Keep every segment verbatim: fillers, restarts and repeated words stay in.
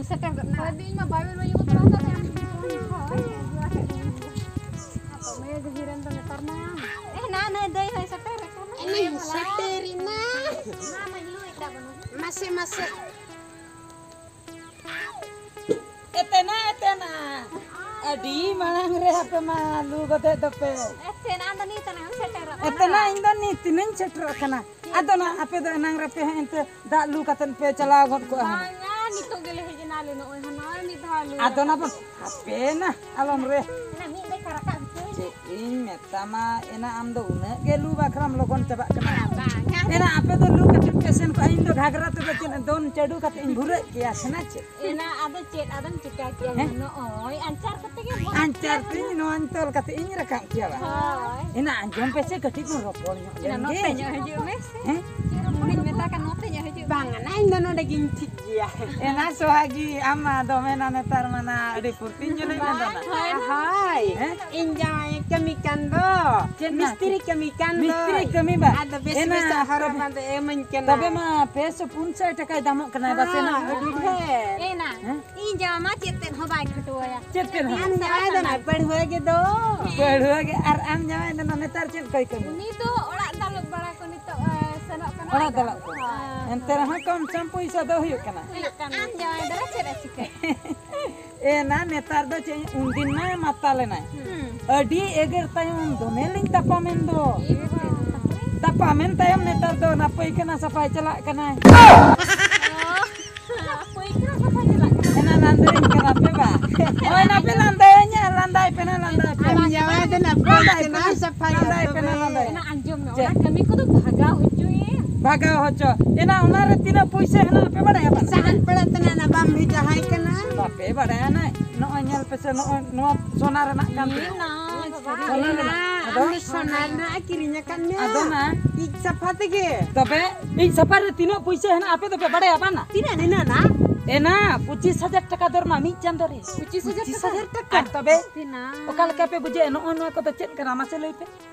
ᱥᱮᱴᱮᱨ ᱜᱚᱫ ᱱᱟ᱾ ᱦᱳᱭ, ᱤᱧ ᱢᱟ ᱵᱟᱭ ᱵᱟᱭ ᱩᱛᱟᱹᱨ ᱠᱟᱱ ᱛᱟᱦᱮᱸ᱾ ᱦᱳᱭ, ᱦᱳᱭ᱾ ᱟᱫᱚ ᱢᱟᱹᱭ ᱫᱷᱤᱨᱮᱱ ᱫᱚ ᱱᱮᱛᱟᱨ ᱢᱟ᱾ ᱮ, ᱱᱟ, ᱱᱟᱹᱭ ᱫᱟᱹᱭ ᱦᱚᱸᱭ ᱥᱮᱴᱮᱨ ᱟᱠᱟᱱᱟ᱾ ᱮᱱᱮᱧ ᱥᱮᱴᱮᱨᱮᱱᱟ᱾ ᱢᱟ, ᱢᱟᱹᱧ ᱞᱩᱭ ᱛᱟᱵᱚᱱᱟ᱾ ᱢᱟᱥᱮ, ᱢᱟᱥᱮ᱾ ᱮᱛᱮᱱᱟ, ᱮᱛᱮᱱᱟ᱾ ᱟᱹᱰᱤ ᱢᱟᱲᱟᱝ ᱨᱮ ᱟᱯᱮ ᱢᱟ ᱞᱩ ᱜᱚᱫᱮᱫ ᱫᱚᱯᱮ᱾ ᱮᱛᱮᱱᱟ, ᱟᱢ ᱫᱚ ᱱᱤᱛ ᱮᱱᱟᱝ ᱮᱢ ᱥᱮᱴᱮᱨᱚᱜ ᱠᱟᱱᱟ᱾ ᱮᱛᱮᱱᱟ, ᱤᱧ ᱫᱚ ᱱᱤᱛ ᱮᱱᱟᱝ ᱤᱧ ᱥᱮᱴᱮᱨᱚᱜ ᱠᱟᱱᱟ᱾ ᱟᱫᱚ ᱱᱟ ᱟᱯᱮ ᱫᱚ ᱮᱱᱟᱝ ᱨᱮᱯᱮ ᱦᱮᱡ ᱮᱱᱛᱮ ᱫᱟᱜ ᱞᱩ ᱠᱟᱛᱮᱫ ᱯᱮ ᱪᱟᱞᱟᱣ ᱜᱚᱫ ᱠᱚᱜᱼᱟ᱾ ᱵᱟᱝᱟ, ᱱᱤᱛᱚᱜ ᱜᱮᱞᱮ ᱦᱮᱡ ᱮᱱᱟ ᱟᱞᱮ, ᱱᱚᱜᱼᱚᱭ ᱦᱟᱸᱜ ᱱᱚᱜᱼᱚᱭ ᱢᱤᱫ ᱫᱷᱟᱣ ᱞᱩ ᱟᱫᱚ ᱚᱱᱟ ᱠᱟᱛᱮ᱾ ᱵᱚᱱ ᱦᱟᱯᱮ ᱱᱟ, ᱟᱞᱚᱢ ᱨᱮ᱾ ᱚᱱᱟ ᱢᱤᱫ ᱞᱮᱠᱟ ᱨᱟᱠᱟᱵ ᱦᱚᱪᱚᱭ ᱢᱮ᱾ ᱪᱮᱫ ᱤᱧ ᱢᱮᱛᱟᱢᱟ, ᱮᱱᱟ ᱟᱢ ᱫᱚ ᱩᱱᱟᱹᱜ ᱜᱮ ᱞᱩ ᱵᱟᱠᱷᱨᱟᱢ ᱞᱚᱜᱚᱱ ᱪᱟᱵᱟᱜ ᱠᱟᱱᱟ᱾ ᱵᱟᱝᱟ᱾ ᱮᱱᱟ ᱟᱯᱮ ᱫᱚ ᱞᱩ ᱠᱟᱛᱮᱫ ᱯᱮ ᱥᱮᱱ ᱠᱚᱜᱼᱟ, ᱤᱧ ᱫᱚ ᱜᱷᱟᱜᱽᱨᱟ ᱛᱮᱫᱚ ᱪᱮᱫ ᱫᱚᱱ ᱪᱟᱹᱰᱩ ᱠᱟᱛᱮ ᱤᱧ ᱵᱷᱩᱨᱟᱹᱜ ᱜᱮᱭᱟ, ᱥᱮ ᱱᱟ ᱪᱮᱫ? ᱮᱱᱟ ᱟᱫᱚ ᱪᱮᱫ ᱟᱫᱚᱢ ᱪᱤᱠᱟ ᱠᱮᱭᱟ? ᱦᱮᱸ? ᱱᱚᱜᱼᱚᱭ ᱟᱧᱪᱟᱨ ᱠᱟᱛᱮ ᱜᱮ ᱵᱚᱱ ᱟᱧᱪᱟᱨ ᱛᱤᱧ, ᱱᱚᱣᱟᱧ ᱛᱚᱞ ᱠᱟᱛᱮ ᱤᱧ ᱨᱟᱠᱟᱵ ᱠᱮᱭᱟ ᱵᱟᱝ? ᱦᱳᱭ᱾ ᱮᱱᱟ ᱟᱸᱡᱚᱢ ᱯᱮᱥᱮ, ᱠᱟᱹᱴᱤᱡ ᱵᱚᱱ ᱨᱚᱯᱚᱲ ᱧᱚᱜ ᱮᱱᱟ ᱞᱮᱱ ᱱᱚᱛᱮ ᱜᱮ᱾ ᱧᱚᱜ ᱦᱤᱡᱩᱜ ᱢᱮ ᱥᱮ᱾ ᱦᱮᱸ? ᱪᱮᱫ ᱨᱚᱯᱚᱲ ᱩᱱᱤᱧ ᱢᱮᱛᱟ ᱠᱟᱱ ᱱᱚᱛᱮ ᱧᱚᱜ ᱦᱤᱡᱩᱜ ᱢᱮ᱾ ᱵᱟᱝᱟ ᱱᱟ, ᱤᱧ ᱫᱚ ᱱᱚᱰᱮ ᱜᱤᱧ ᱴᱷᱤᱠ ᱜᱮᱭᱟ᱾ ᱮᱱᱟ ᱥᱚᱦᱟᱜᱤ, ᱟᱢ ᱢᱟ ᱫᱚᱢᱮ ᱱᱟ ᱱᱮᱛᱟᱨ ᱢᱟ ᱱᱟ ᱟᱹᱰᱤ ᱯᱷᱩᱨᱛᱤᱧ ᱧᱮᱞᱮᱫ ᱢᱮ ᱫᱚ ᱱᱟ᱾ ᱦᱳᱭ᱾ ᱦᱳᱭ᱾ ᱦᱮᱸ? ᱤᱧ ᱡᱟᱶᱟᱭ ᱠᱟᱹᱢᱤ ᱠᱟᱱ ᱫᱚ᱾ ᱪᱮᱫ ᱱᱟ? ᱢᱤᱥᱛᱨᱤ ᱠᱟᱹᱢᱤ ᱠᱟᱱ ᱫᱚ᱾ ᱢᱤᱥᱛᱨᱤ ᱠᱟᱹᱢᱤ ᱵᱟ? ᱟᱫᱚ ᱵᱮᱥ ᱮᱱᱟ ᱵᱮᱥᱟᱜ ᱦᱚᱨᱚᱜ ᱛᱚᱵᱮ ᱵᱟᱸᱫᱮ ᱮᱢᱟᱹᱧ ᱠᱟᱱᱟ᱾ ᱛᱚᱵᱮ ᱢᱟ ᱯᱮ ᱥᱚ ᱯᱩᱱ ᱥᱟᱭ ᱴᱟᱠᱟᱭ ᱫᱟᱢᱚᱜ ᱠᱟᱱᱟ, ᱵᱟᱥᱮ ᱱᱟ? ᱦᱮᱸ, ᱟᱹᱰᱤ ᱰᱷᱮᱨ᱾ ᱮᱱᱟ᱾ ᱦᱮᱸ? ᱤᱧ ᱡᱟᱶᱟᱭ ᱢᱟ ᱪᱮᱫ ᱛᱮᱫ ᱦᱚᱸ ᱵᱟᱭ ᱠᱷᱟᱴᱣᱟᱭᱟ᱾ ᱪᱮᱫ ᱛᱮᱫ ᱦᱚᱸ? ᱟᱢ ᱡᱟᱶᱟᱭ ᱫᱚ ᱱᱟ ᱯᱟᱹᱲᱦᱩᱣᱟᱹ ᱜᱮ ᱫᱚ᱾ ᱯᱟᱹᱲᱦᱩᱣᱟᱹ ᱜᱮ, ᱟᱨ ᱟᱢ ᱡᱟᱶᱟᱭ ᱫᱚ ᱱᱟ ᱱᱮᱛᱟᱨ ᱪᱮᱫ ᱠᱚᱭ ᱠᱟᱹᱢᱤ? ᱩᱱᱤ ᱫᱚ ᱚᱲᱟᱜ ᱫᱟᱞᱚᱵ ᱵᱟᱲᱟ ᱠᱚ ᱱᱤᱛᱚᱜ, ᱮ, ᱥᱮᱱᱚᱜ ᱠᱟᱱᱟ᱾ ᱚᱲᱟᱜ ᱫᱟᱞᱚᱵ ᱠᱚ᱾ ᱦᱳᱭ᱾ ᱮᱱᱛᱮ ᱨᱮᱦᱚᱸ ᱠᱚᱢ ᱥᱚᱢ ᱯᱩᱭᱥᱟᱹ ᱫᱚ ᱦᱩᱭᱩᱜ ᱠᱟᱱᱟ᱾ ᱦᱩᱭᱩᱜ ᱠᱟᱱ ᱟᱢ ᱜᱮᱭᱟ᱾ ᱡᱟᱶᱟᱭ ᱫᱚ ᱪᱮᱫ ᱮ ᱪᱤᱠᱟᱹᱭᱟ? ᱮ ᱱᱟ, ᱱᱮᱛᱟᱨ ᱫᱚ ᱪᱮᱫ, ᱩᱱᱫᱤᱱ ᱢᱟ ᱢᱟᱛᱟᱞ ᱮᱱᱟᱭ᱾ ᱦᱩᱸ᱾ ᱟᱹᱰᱤ ᱮᱜᱮᱨ ᱛᱟᱭᱚᱢ ᱫᱚᱢᱮ ᱞᱤᱧ ᱛᱟᱯᱟᱢᱮᱱ ᱫᱚ᱾ ᱮ ᱵᱟᱵᱟ᱾ ᱛᱟᱯᱟᱢᱮᱱ ᱛᱟᱭᱚᱢ ᱱᱮᱛᱟᱨ ᱫᱚ ᱚᱱᱟ ᱯᱟᱹᱭᱠᱷᱟᱱᱟ ᱥᱟᱯᱷᱟᱭ ᱪᱟᱞᱟᱜ ᱠᱟᱱᱟᱭ᱾ ᱚ, ᱯᱟᱹᱭᱠᱷᱟᱱᱟ ᱥᱟᱯᱷᱟᱭ ᱪᱟᱞᱟᱜ ᱠᱟᱱᱟ᱾ ᱮᱱᱟ ᱞᱟᱸᱫᱟᱭᱟᱹᱧ ᱠᱟᱱᱟ ᱯᱮ ᱵᱟ? ᱦᱳᱭ, ᱱᱟ ᱯᱮ ᱞᱟᱸᱫᱟᱭᱟᱹᱧᱟ, ᱞᱟᱸᱫᱟᱭ ᱯᱮ ᱱᱟ, ᱞᱟᱸᱫᱟᱭ ᱯᱮ᱾ ᱟᱢ ᱡᱟᱶᱟᱭ ᱫᱚ ᱱᱟ ᱞᱟᱸᱫᱟᱭ ᱯᱮ ᱯᱟᱹᱭᱠᱷᱟᱱᱟ ᱱᱟ, ᱥᱟᱯᱷᱟᱭᱟ ᱞᱟᱸᱫᱟᱭ ᱯᱮ ᱱᱟ, ᱛᱚᱵᱮ᱾ ᱞᱟᱸᱫᱟᱭ᱾ ᱮᱱᱟ ᱟᱸᱡᱚᱢ ᱢᱮ, ᱪᱮᱫ? ᱚᱱᱟ ᱠᱟᱹᱢᱤ ᱠᱚᱫᱚ ᱵᱷᱟᱜᱟᱣ ᱦᱚᱪᱚᱭᱮᱢ᱾ ᱵᱷᱟᱜᱟᱣ ᱦᱚᱪᱚ᱾ ᱮᱱᱟ ᱚᱱᱟ ᱨᱮ ᱛᱤᱱᱟᱹᱜ ᱯᱩᱭᱥᱟᱹ ᱦᱮᱱᱟᱜ ᱯᱮ ᱵᱟᱲᱟᱭᱟ ᱵᱟᱝ? ᱥᱟᱦᱟᱱ ᱯᱟᱲᱟᱜ ᱛᱮᱱᱟᱜ ᱱᱟ ᱵᱟᱢ ᱵᱷᱮᱡᱟᱣᱟᱭ ᱠᱟᱱᱟ? ᱵᱟᱯᱮ ᱵᱟᱲᱟᱭᱟ ᱱᱟ? ᱱᱚᱜᱼᱚᱭ ᱧᱮᱞ ᱯᱮᱥᱮ, ᱱᱚᱜᱼᱚᱭ ᱱᱚᱣᱟ ᱥᱚᱱᱟ ᱨᱮᱱᱟᱜ ᱠᱟᱱ ᱛᱤᱧᱟ᱾ ᱮ ᱱᱟ, ᱥᱚᱱᱟ ᱨᱮᱱᱟᱜ᱾ ᱟᱫᱚ? ᱟᱢ ᱫᱚ ᱥᱚᱱᱟ ᱨᱮᱱᱟᱜ ᱮ ᱠᱤᱨᱤᱧ ᱟᱠᱟᱫ ᱢᱮᱭᱟ? ᱟᱫᱚ ᱱᱟ? ᱤᱡ ᱥᱟᱯᱷᱟ ᱛᱮᱜᱮ᱾ ᱛᱚᱵᱮ ᱤᱡ ᱥᱟᱯᱷᱟ ᱨᱮ ᱛᱤᱱᱟᱹᱜ ᱯᱩᱭᱥᱟᱹ ᱦᱮᱱᱟᱜ ᱟᱯᱮ ᱫᱚᱯᱮ ᱵᱟᱲᱟᱭᱟ ᱵᱟᱝ ᱱᱟ? ᱛᱤᱱᱟᱹᱜ ᱦᱮᱱᱟᱜ ᱱᱟ? ᱮᱱᱟ ᱯᱚᱸᱪᱤᱥ ᱦᱟᱡᱟᱨ ᱴᱟᱠᱟ ᱫᱚᱨ ᱱᱟ ᱢᱤᱫ ᱪᱟᱸᱫᱚ ᱨᱮ᱾ ᱯᱚᱸᱪᱤᱥ ᱦᱟᱡᱟᱨ ᱴᱟᱠᱟ? ᱯᱚᱸᱪᱤᱥ ᱦᱟᱡᱟᱨ ᱴᱟᱠᱟ᱾ ᱟᱨ ᱛᱚᱵᱮ ᱛᱤᱱᱟᱹᱜ? ᱚᱠᱟ ᱞᱮᱠᱟ ᱯᱮ ᱵᱩᱡᱷᱟᱹᱣᱮᱫᱼᱟ? ᱱᱚᱜᱼᱚᱭ ᱱᱚᱣᱟ ᱠᱚᱫᱚ ᱪᱮᱫ ᱠᱟᱱᱟ ᱢᱟᱥᱮ ᱞᱟᱹᱭ ᱯᱮ?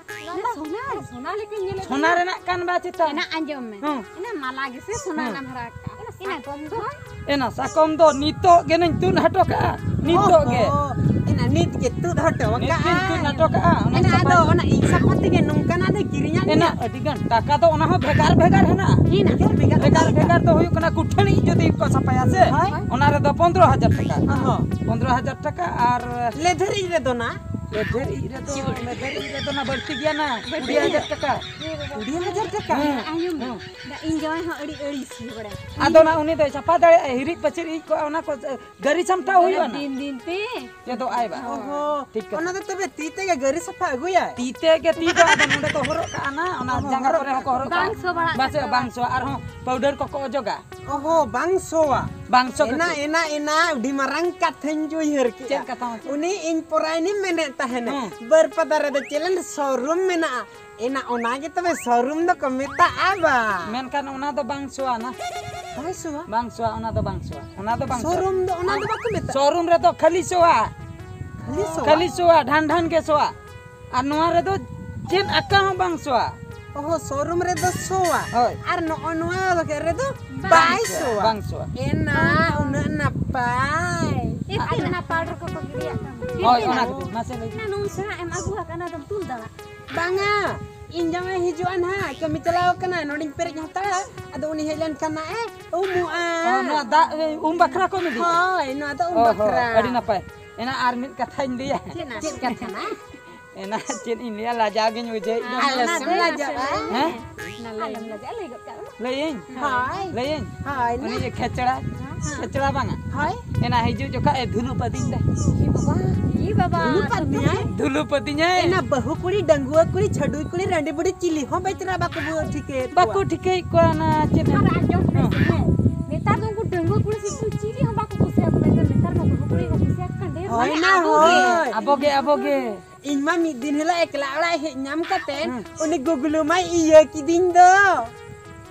ᱱᱚᱣᱟ ᱫᱚ ᱥᱚᱱᱟ, ᱥᱚᱱᱟ ᱞᱮᱠᱟᱧ ᱧᱮᱞᱮᱫ ᱥᱚᱱᱟ ᱠᱟᱱᱟ᱾ ᱨᱮᱱᱟᱜ ᱠᱟᱱ ᱵᱟ ᱪᱮᱛᱟ? ᱮᱱᱟ ᱟᱸᱡᱚᱢ ᱢᱮ᱾ ᱦᱮᱸ᱾ ᱮᱱᱟ ᱢᱟᱞᱟ ᱜᱮᱥᱮ ᱥᱚᱱᱟ ᱦᱮᱸ᱾ ᱨᱮᱱᱟᱜ ᱵᱷᱟᱲᱟ ᱠᱟᱜᱼᱟ᱾ ᱮᱱᱟ ᱥᱟᱠᱚᱢ ᱫᱚ? ᱮᱱᱟ ᱥᱟᱠᱚᱢ ᱫᱚ ᱱᱤᱛᱚᱜ ᱜᱮ ᱱᱟᱹᱧ ᱛᱩᱫ ᱦᱚᱴᱚ ᱠᱟᱜᱼᱟ, ᱱᱤᱛᱚᱜ ᱜᱮ᱾ ᱚᱦᱚ, ᱮᱱᱟ ᱱᱤᱛ ᱜᱮ ᱛᱩᱫ ᱦᱚᱴᱚ ᱱᱤᱛ ᱜᱮᱧ ᱛᱩᱫ ᱠᱟᱜᱼᱟ᱾ ᱦᱚᱴᱚ ᱠᱟᱜᱼᱟ, ᱚᱱᱟ ᱮᱱᱟ ᱥᱟᱯᱷᱟ ᱟᱫᱚ ᱚᱱᱟ ᱤᱧ ᱥᱟᱯᱷᱟ ᱛᱮᱜᱮ ᱱᱚᱝᱠᱟᱱᱟᱜ ᱫᱚ ᱠᱤᱨᱤᱧᱟᱜ ᱮᱱᱟ ᱢᱮᱭᱟ᱾ ᱟᱹᱰᱤ ᱜᱟᱱ ᱴᱟᱠᱟ ᱫᱚ ᱚᱱᱟ ᱦᱚᱸ ᱵᱷᱮᱜᱟᱨ ᱵᱷᱮᱜᱟᱨ ᱦᱮᱱᱟᱜᱼᱟ᱾ ᱦᱮᱱᱟᱜ, ᱵᱷᱮᱜᱟᱨ ᱵᱷᱮᱜᱟᱨ ᱵᱷᱮᱜᱟᱨ ᱚᱠᱟ ᱞᱮᱠᱟ? ᱵᱷᱮᱜᱟᱨ ᱫᱚ ᱦᱩᱭᱩᱜ ᱠᱟᱱᱟ ᱠᱩᱴᱷᱟᱹᱱᱤ ᱡᱩᱫᱤ ᱠᱚ ᱥᱟᱯᱷᱟᱭᱟ ᱥᱮ, ᱦᱳᱭ᱾ ᱚᱱᱟ ᱨᱮᱫᱚ ᱯᱚᱱᱫᱽᱨᱚ ᱦᱟᱡᱟᱨ ᱴᱟᱠᱟ᱾ ᱚᱦᱚ᱾ ᱯᱚᱱᱫᱽᱨᱚ ᱦᱟᱡᱟᱨ ᱴᱟᱠᱟ ᱟᱨ ᱞᱮᱫᱷᱮᱨ ᱤᱡ ᱨᱮᱫᱚ ᱱᱟ? ᱞᱮᱫᱷᱮᱨ ᱤᱡ ᱨᱮᱫᱚ, ᱞᱮᱫᱷᱮᱨ ᱤᱡ ᱨᱮᱫᱚ ᱱᱟ ᱵᱟᱹᱲᱛᱤ ᱜᱮᱭᱟ ᱱᱟ, ᱠᱩᱲᱤ ᱦᱟᱡᱟᱨ ᱴᱟᱠᱟ᱾ ᱠᱩᱲᱤ ᱦᱟᱡᱟᱨ ᱴᱟᱠᱟ? ᱦᱮᱸ᱾ ᱟᱸᱡᱚᱢ ᱢᱮ᱾ ᱦᱮᱸ᱾ ᱤᱧ ᱡᱟᱶᱟᱭ ᱦᱚᱸ ᱟᱹᱰᱤ ᱟᱹᱲᱤᱥ ᱜᱮ ᱵᱟᱲᱟᱭᱟ᱾ ᱟᱫᱚ ᱱᱟ ᱩᱱᱤ ᱫᱚᱭ ᱥᱟᱯᱷᱟ ᱫᱟᱲᱮᱭᱟᱜᱼᱟ, ᱦᱤᱨᱤᱡ ᱯᱟᱹᱪᱤᱨ ᱤᱡ ᱠᱚᱜᱼᱟ, ᱚᱱᱟ ᱠᱚ ᱜᱟᱹᱨᱤ ᱥᱟᱢᱴᱟᱣ ᱦᱩᱭᱩᱜᱼᱟ ᱱᱟ᱾ ᱫᱤᱱ ᱫᱤᱱ ᱛᱮ᱾ ᱪᱮᱫᱚᱜ ᱟᱭ ᱵᱟ᱾ ᱚᱦᱚ᱾ ᱴᱷᱤᱠ ᱠᱟᱛᱷᱟ᱾ ᱚᱱᱟ ᱫᱚ ᱛᱚᱵᱮ ᱛᱤ ᱛᱮᱜᱮ ᱜᱟᱹᱨᱤ ᱥᱟᱯᱷᱟ ᱟᱹᱜᱩᱭᱟᱭ? ᱛᱤ ᱛᱮᱜᱮ, ᱛᱤ ᱫᱚ ᱟᱫᱚ ᱱᱚᱰᱮ ᱠᱚ ᱦᱚᱨᱚᱜ ᱠᱟᱜᱼᱟ ᱱᱟ, ᱚᱱᱟ ᱚᱦᱚ, ᱡᱟᱸᱜᱟ ᱦᱚᱨᱚᱜ ᱠᱚᱨᱮ ᱦᱚᱸᱠᱚ ᱦᱚᱨᱚᱜ ᱵᱟᱝ ᱠᱟᱜᱼᱟ᱾ ᱥᱚ ᱵᱟᱲᱟᱜ ᱵᱟᱝ ᱥᱚ, ᱛᱟᱠᱚᱣᱟ᱾ ᱵᱟᱝ ᱥᱚ, ᱟᱨᱦᱚᱸ ᱯᱟᱣᱰᱟᱨ ᱠᱚᱠᱚ ᱚᱡᱚᱜᱟ᱾ ᱚᱦᱚ, ᱵᱟᱝ ᱥᱚᱣᱟ᱾ ᱵᱟᱝ ᱥᱚ ᱮᱱᱟ, ᱠᱟᱛᱮ᱾ ᱮᱱᱟ, ᱮᱱᱟ, ᱟᱹᱰᱤ ᱢᱟᱨᱟᱝ ᱠᱟᱛᱷᱟᱧ ᱩᱭᱦᱟᱹᱨ ᱠᱮᱜᱼᱟ᱾ ᱪᱮᱫ ᱠᱟᱛᱷᱟ ᱢᱟᱥᱮ? ᱩᱱᱤ ᱤᱧ ᱯᱚᱨᱟᱭᱱᱤᱢ ᱢᱮᱱᱮᱫ ᱛᱟᱦᱮᱱᱟ, ᱦᱮᱸ᱾ ᱵᱟᱹᱨᱯᱟᱫᱟ ᱨᱮᱫᱚ ᱪᱮᱞᱮᱱ ᱥᱳᱨᱩᱢ ᱢᱮᱱᱟᱜᱼᱟ᱾ ᱮᱱᱟ, ᱚᱱᱟ ᱜᱮ ᱛᱚᱵᱮ ᱥᱳᱨᱩᱢ ᱫᱚᱠᱚ ᱢᱮᱛᱟᱜᱼᱟ ᱵᱟ᱾ ᱢᱮᱱᱠᱷᱟᱱ ᱚᱱᱟ ᱫᱚ ᱵᱟᱝ ᱥᱚᱣᱟ ᱱᱟ᱾ ᱵᱟᱭ ᱥᱚᱣᱟ? ᱵᱟᱝ ᱥᱚᱣᱟ, ᱚᱱᱟ ᱫᱚ ᱵᱟᱝ ᱥᱚᱣᱟ᱾ ᱚᱱᱟ ᱫᱚ ᱵᱟᱝ ᱥᱚᱣᱟ᱾ ᱥᱳᱨᱩᱢ ᱫᱚ ᱚᱱᱟ ᱫᱚ ᱵᱟᱠᱚ ᱢᱮᱛᱟᱜᱼᱟ? ᱥᱳᱨᱩᱢ ᱨᱮᱫᱚ ᱠᱷᱟᱹᱞᱤ ᱥᱚᱣᱟ᱾ ᱠᱷᱟᱹᱞᱤ ᱥᱚᱣᱟ? ᱠᱷᱟᱹᱞᱤ ᱥᱚᱣᱟ, ᱰᱷᱟᱱ ᱰᱷᱟᱱ ᱜᱮ ᱥᱚᱣᱟ᱾ ᱟᱨ ᱱᱚᱣᱟ ᱨᱮᱫᱚ ᱪᱮᱫ ᱟᱠᱟ ᱦᱚᱸ ᱵᱟᱝ ᱥᱚᱣᱟ᱾ ᱚᱦᱚ, ᱥᱳᱨᱩᱢ ᱨᱮᱫᱚ ᱥᱚᱣᱟ᱾ ᱦᱳᱭ᱾ ᱟᱨ ᱱᱚᱜᱼᱚ ᱱᱚᱣᱟ ᱨᱮᱫᱚ ᱵᱟᱭ ᱵᱟᱝ ᱥᱚᱣᱟ᱾ ᱥᱚᱣᱟ, ᱵᱟᱝ ᱥᱚᱣᱟ᱾ ᱮᱱᱟ, ᱩᱱᱟᱹᱜ ᱱᱟᱯᱟᱭ᱾ ᱮ, ᱟᱨ ᱛᱤᱱᱟᱹᱜ? ᱚᱱᱟ ᱯᱟᱣᱰᱟᱨ ᱠᱚᱠᱚ ᱜᱤᱰᱤᱭᱟᱜ ᱠᱟᱱᱟ᱾ ᱦᱳᱭ, ᱚᱱᱟ ᱠᱷᱟᱹᱛᱤᱨ᱾ ᱢᱟᱥᱮ ᱞᱟᱹᱭ ᱢᱮ᱾ ᱮᱱᱟ ᱱᱩᱱ ᱥᱮᱬᱟ ᱮᱢ ᱟᱹᱜᱩ ᱟᱠᱟᱱᱟ, ᱟᱫᱚᱢ ᱛᱩᱞ ᱫᱟᱲᱮᱭᱟᱜᱼᱟ? ᱵᱟᱝᱟ, ᱤᱧ ᱡᱟᱶᱟᱭ ᱦᱤᱡᱩᱜᱼᱟ ᱱᱟᱦᱟᱜ, ᱠᱟᱹᱢᱤ ᱪᱟᱞᱟᱣ ᱠᱟᱱᱟ, ᱱᱚᱰᱮᱧ ᱯᱮᱨᱮᱡ ᱦᱟᱛᱟᱲᱟ, ᱟᱫᱚ ᱩᱱᱤ ᱦᱮᱡ ᱞᱮᱱᱠᱷᱟᱱ ᱱᱟᱦᱟᱜ ᱮ ᱩᱢᱩᱜᱼᱟ᱾ ᱚ, ᱱᱚᱣᱟ ᱫᱟᱜ ᱩᱢ ᱵᱟᱠᱷᱨᱟ ᱠᱚ ᱤᱫᱤ? ᱦᱳᱭ, ᱱᱚᱣᱟ ᱫᱚ ᱩᱢ ᱚ ᱦᱚᱸ, ᱵᱟᱠᱷᱨᱟ᱾ ᱟᱹᱰᱤ ᱱᱟᱯᱟᱭ᱾ ᱮᱱᱟ ᱟᱨ ᱢᱤᱫ ᱠᱟᱛᱷᱟᱧ ᱞᱟᱹᱭᱟ᱾ ᱪᱮᱫ ᱱᱟ? ᱪᱮᱫ ᱠᱟᱛᱷᱟ ᱱᱟ? ᱮᱱᱟ ᱪᱮᱫ ᱤᱧ ᱞᱟᱹᱭᱟ, ᱞᱟᱡᱟᱣ ᱜᱤᱧ ᱵᱩᱡᱷᱟᱹᱣᱮᱫ ᱫᱚ᱾ ᱟᱞᱮ ᱚᱱᱟ ᱥᱮᱢ ᱫᱟᱹᱭ ᱞᱟᱡᱟᱜᱼᱟ᱾ ᱱᱟᱥᱮ ᱞᱟᱹᱭ ᱢᱮ᱾ ᱦᱮᱸ? ᱟᱞᱚᱢ ᱞᱟᱡᱟᱜᱼᱟ, ᱞᱟᱹᱭ ᱜᱚᱫ ᱠᱟᱜ ᱢᱮ᱾ ᱞᱟᱹᱭᱟᱹᱧ? ᱦᱳᱭ᱾ ᱞᱟᱹᱭᱟᱹᱧ? ᱦᱳᱭ, ᱩᱱᱤ ᱱᱟ᱾ ᱡᱮ ᱠᱷᱮᱪᱲᱟ, ᱦᱮᱸ᱾ ᱠᱷᱮᱪᱲᱟ ᱵᱟᱝᱟ? ᱦᱳᱭ᱾ ᱮᱱᱟ ᱦᱤᱡᱩᱜ ᱡᱚᱠᱷᱟᱡ ᱮ ᱫᱷᱩᱞᱩ ᱯᱟᱹᱫᱤᱧ ᱫᱟ᱾ ᱤ ᱵᱟᱵᱟ᱾ ᱤ ᱵᱟᱵᱟ᱾ ᱫᱷᱩᱞᱩ ᱯᱟᱹᱫᱤᱧᱟᱭ? ᱫᱷᱩᱞᱩ ᱯᱟᱹᱫᱤᱧᱟᱭ᱾ ᱮᱱᱟ ᱵᱟᱹᱦᱩ ᱠᱩᱲᱤ, ᱰᱟᱺᱜᱩᱣᱟᱹ ᱠᱩᱲᱤ, ᱪᱷᱟᱹᱰᱩᱭ ᱠᱩᱲᱤ, ᱨᱟᱺᱰᱤ ᱵᱩᱲᱦᱤ ᱪᱤᱞᱤ ᱦᱚᱸ ᱵᱟᱭ ᱪᱮᱦᱨᱟ ᱵᱟᱠᱚ ᱵᱩᱡᱷᱟᱹᱣ ᱴᱷᱤᱠᱟᱹᱭᱮᱫ ᱠᱚᱣᱟ᱾ ᱵᱟᱠᱚ ᱴᱷᱤᱠᱟᱹᱭᱮᱫ ᱠᱚᱣᱟ ᱚᱱᱟ ᱪᱮᱫ ᱟᱨ ᱦᱚᱸ᱾ ᱟᱸᱡᱚᱢ ᱢᱮ ᱦᱮᱸ᱾ ᱥᱮ, ᱦᱮᱸ᱾ ᱱᱮᱛᱟᱨ ᱫᱚ ᱩᱱᱠᱩ ᱰᱟᱺᱜᱩᱣᱟᱹ ᱠᱩᱲᱤ ᱥᱮᱫ ᱫᱚ ᱪᱤᱞᱤ ᱦᱚᱸ ᱵᱟᱠᱚ ᱠᱩᱥᱤᱭᱟᱠᱚ ᱠᱟᱱᱟ᱾ ᱱᱮᱛᱟᱨ ᱢᱟ ᱵᱟᱹᱦᱩ ᱠᱩᱲᱤ ᱠᱚ ᱠᱩᱥᱤᱭᱟᱠᱚ ᱠᱟᱱ ᱰᱷᱮᱨ᱾ ᱦᱳᱭ ᱢᱟᱱᱮ ᱱᱟ, ᱟᱵᱚ ᱜᱮ᱾ ᱦᱳᱭ᱾ ᱟᱵᱚ ᱜᱮ, ᱟᱵᱚ ᱜᱮ᱾ ᱤᱧ ᱢᱟ ᱢᱤᱫ ᱫᱤᱱ ᱦᱤᱞᱳᱜ ᱮᱠᱞᱟ ᱚᱲᱟᱜ ᱦᱮᱡ ᱧᱟᱢ ᱠᱟᱛᱮ ᱦᱮᱸ᱾ ᱩᱱᱤ ᱜᱩᱜᱞᱩ ᱢᱟᱭ ᱤᱭᱟᱹ ᱠᱤᱫᱤᱧ ᱫᱚ᱾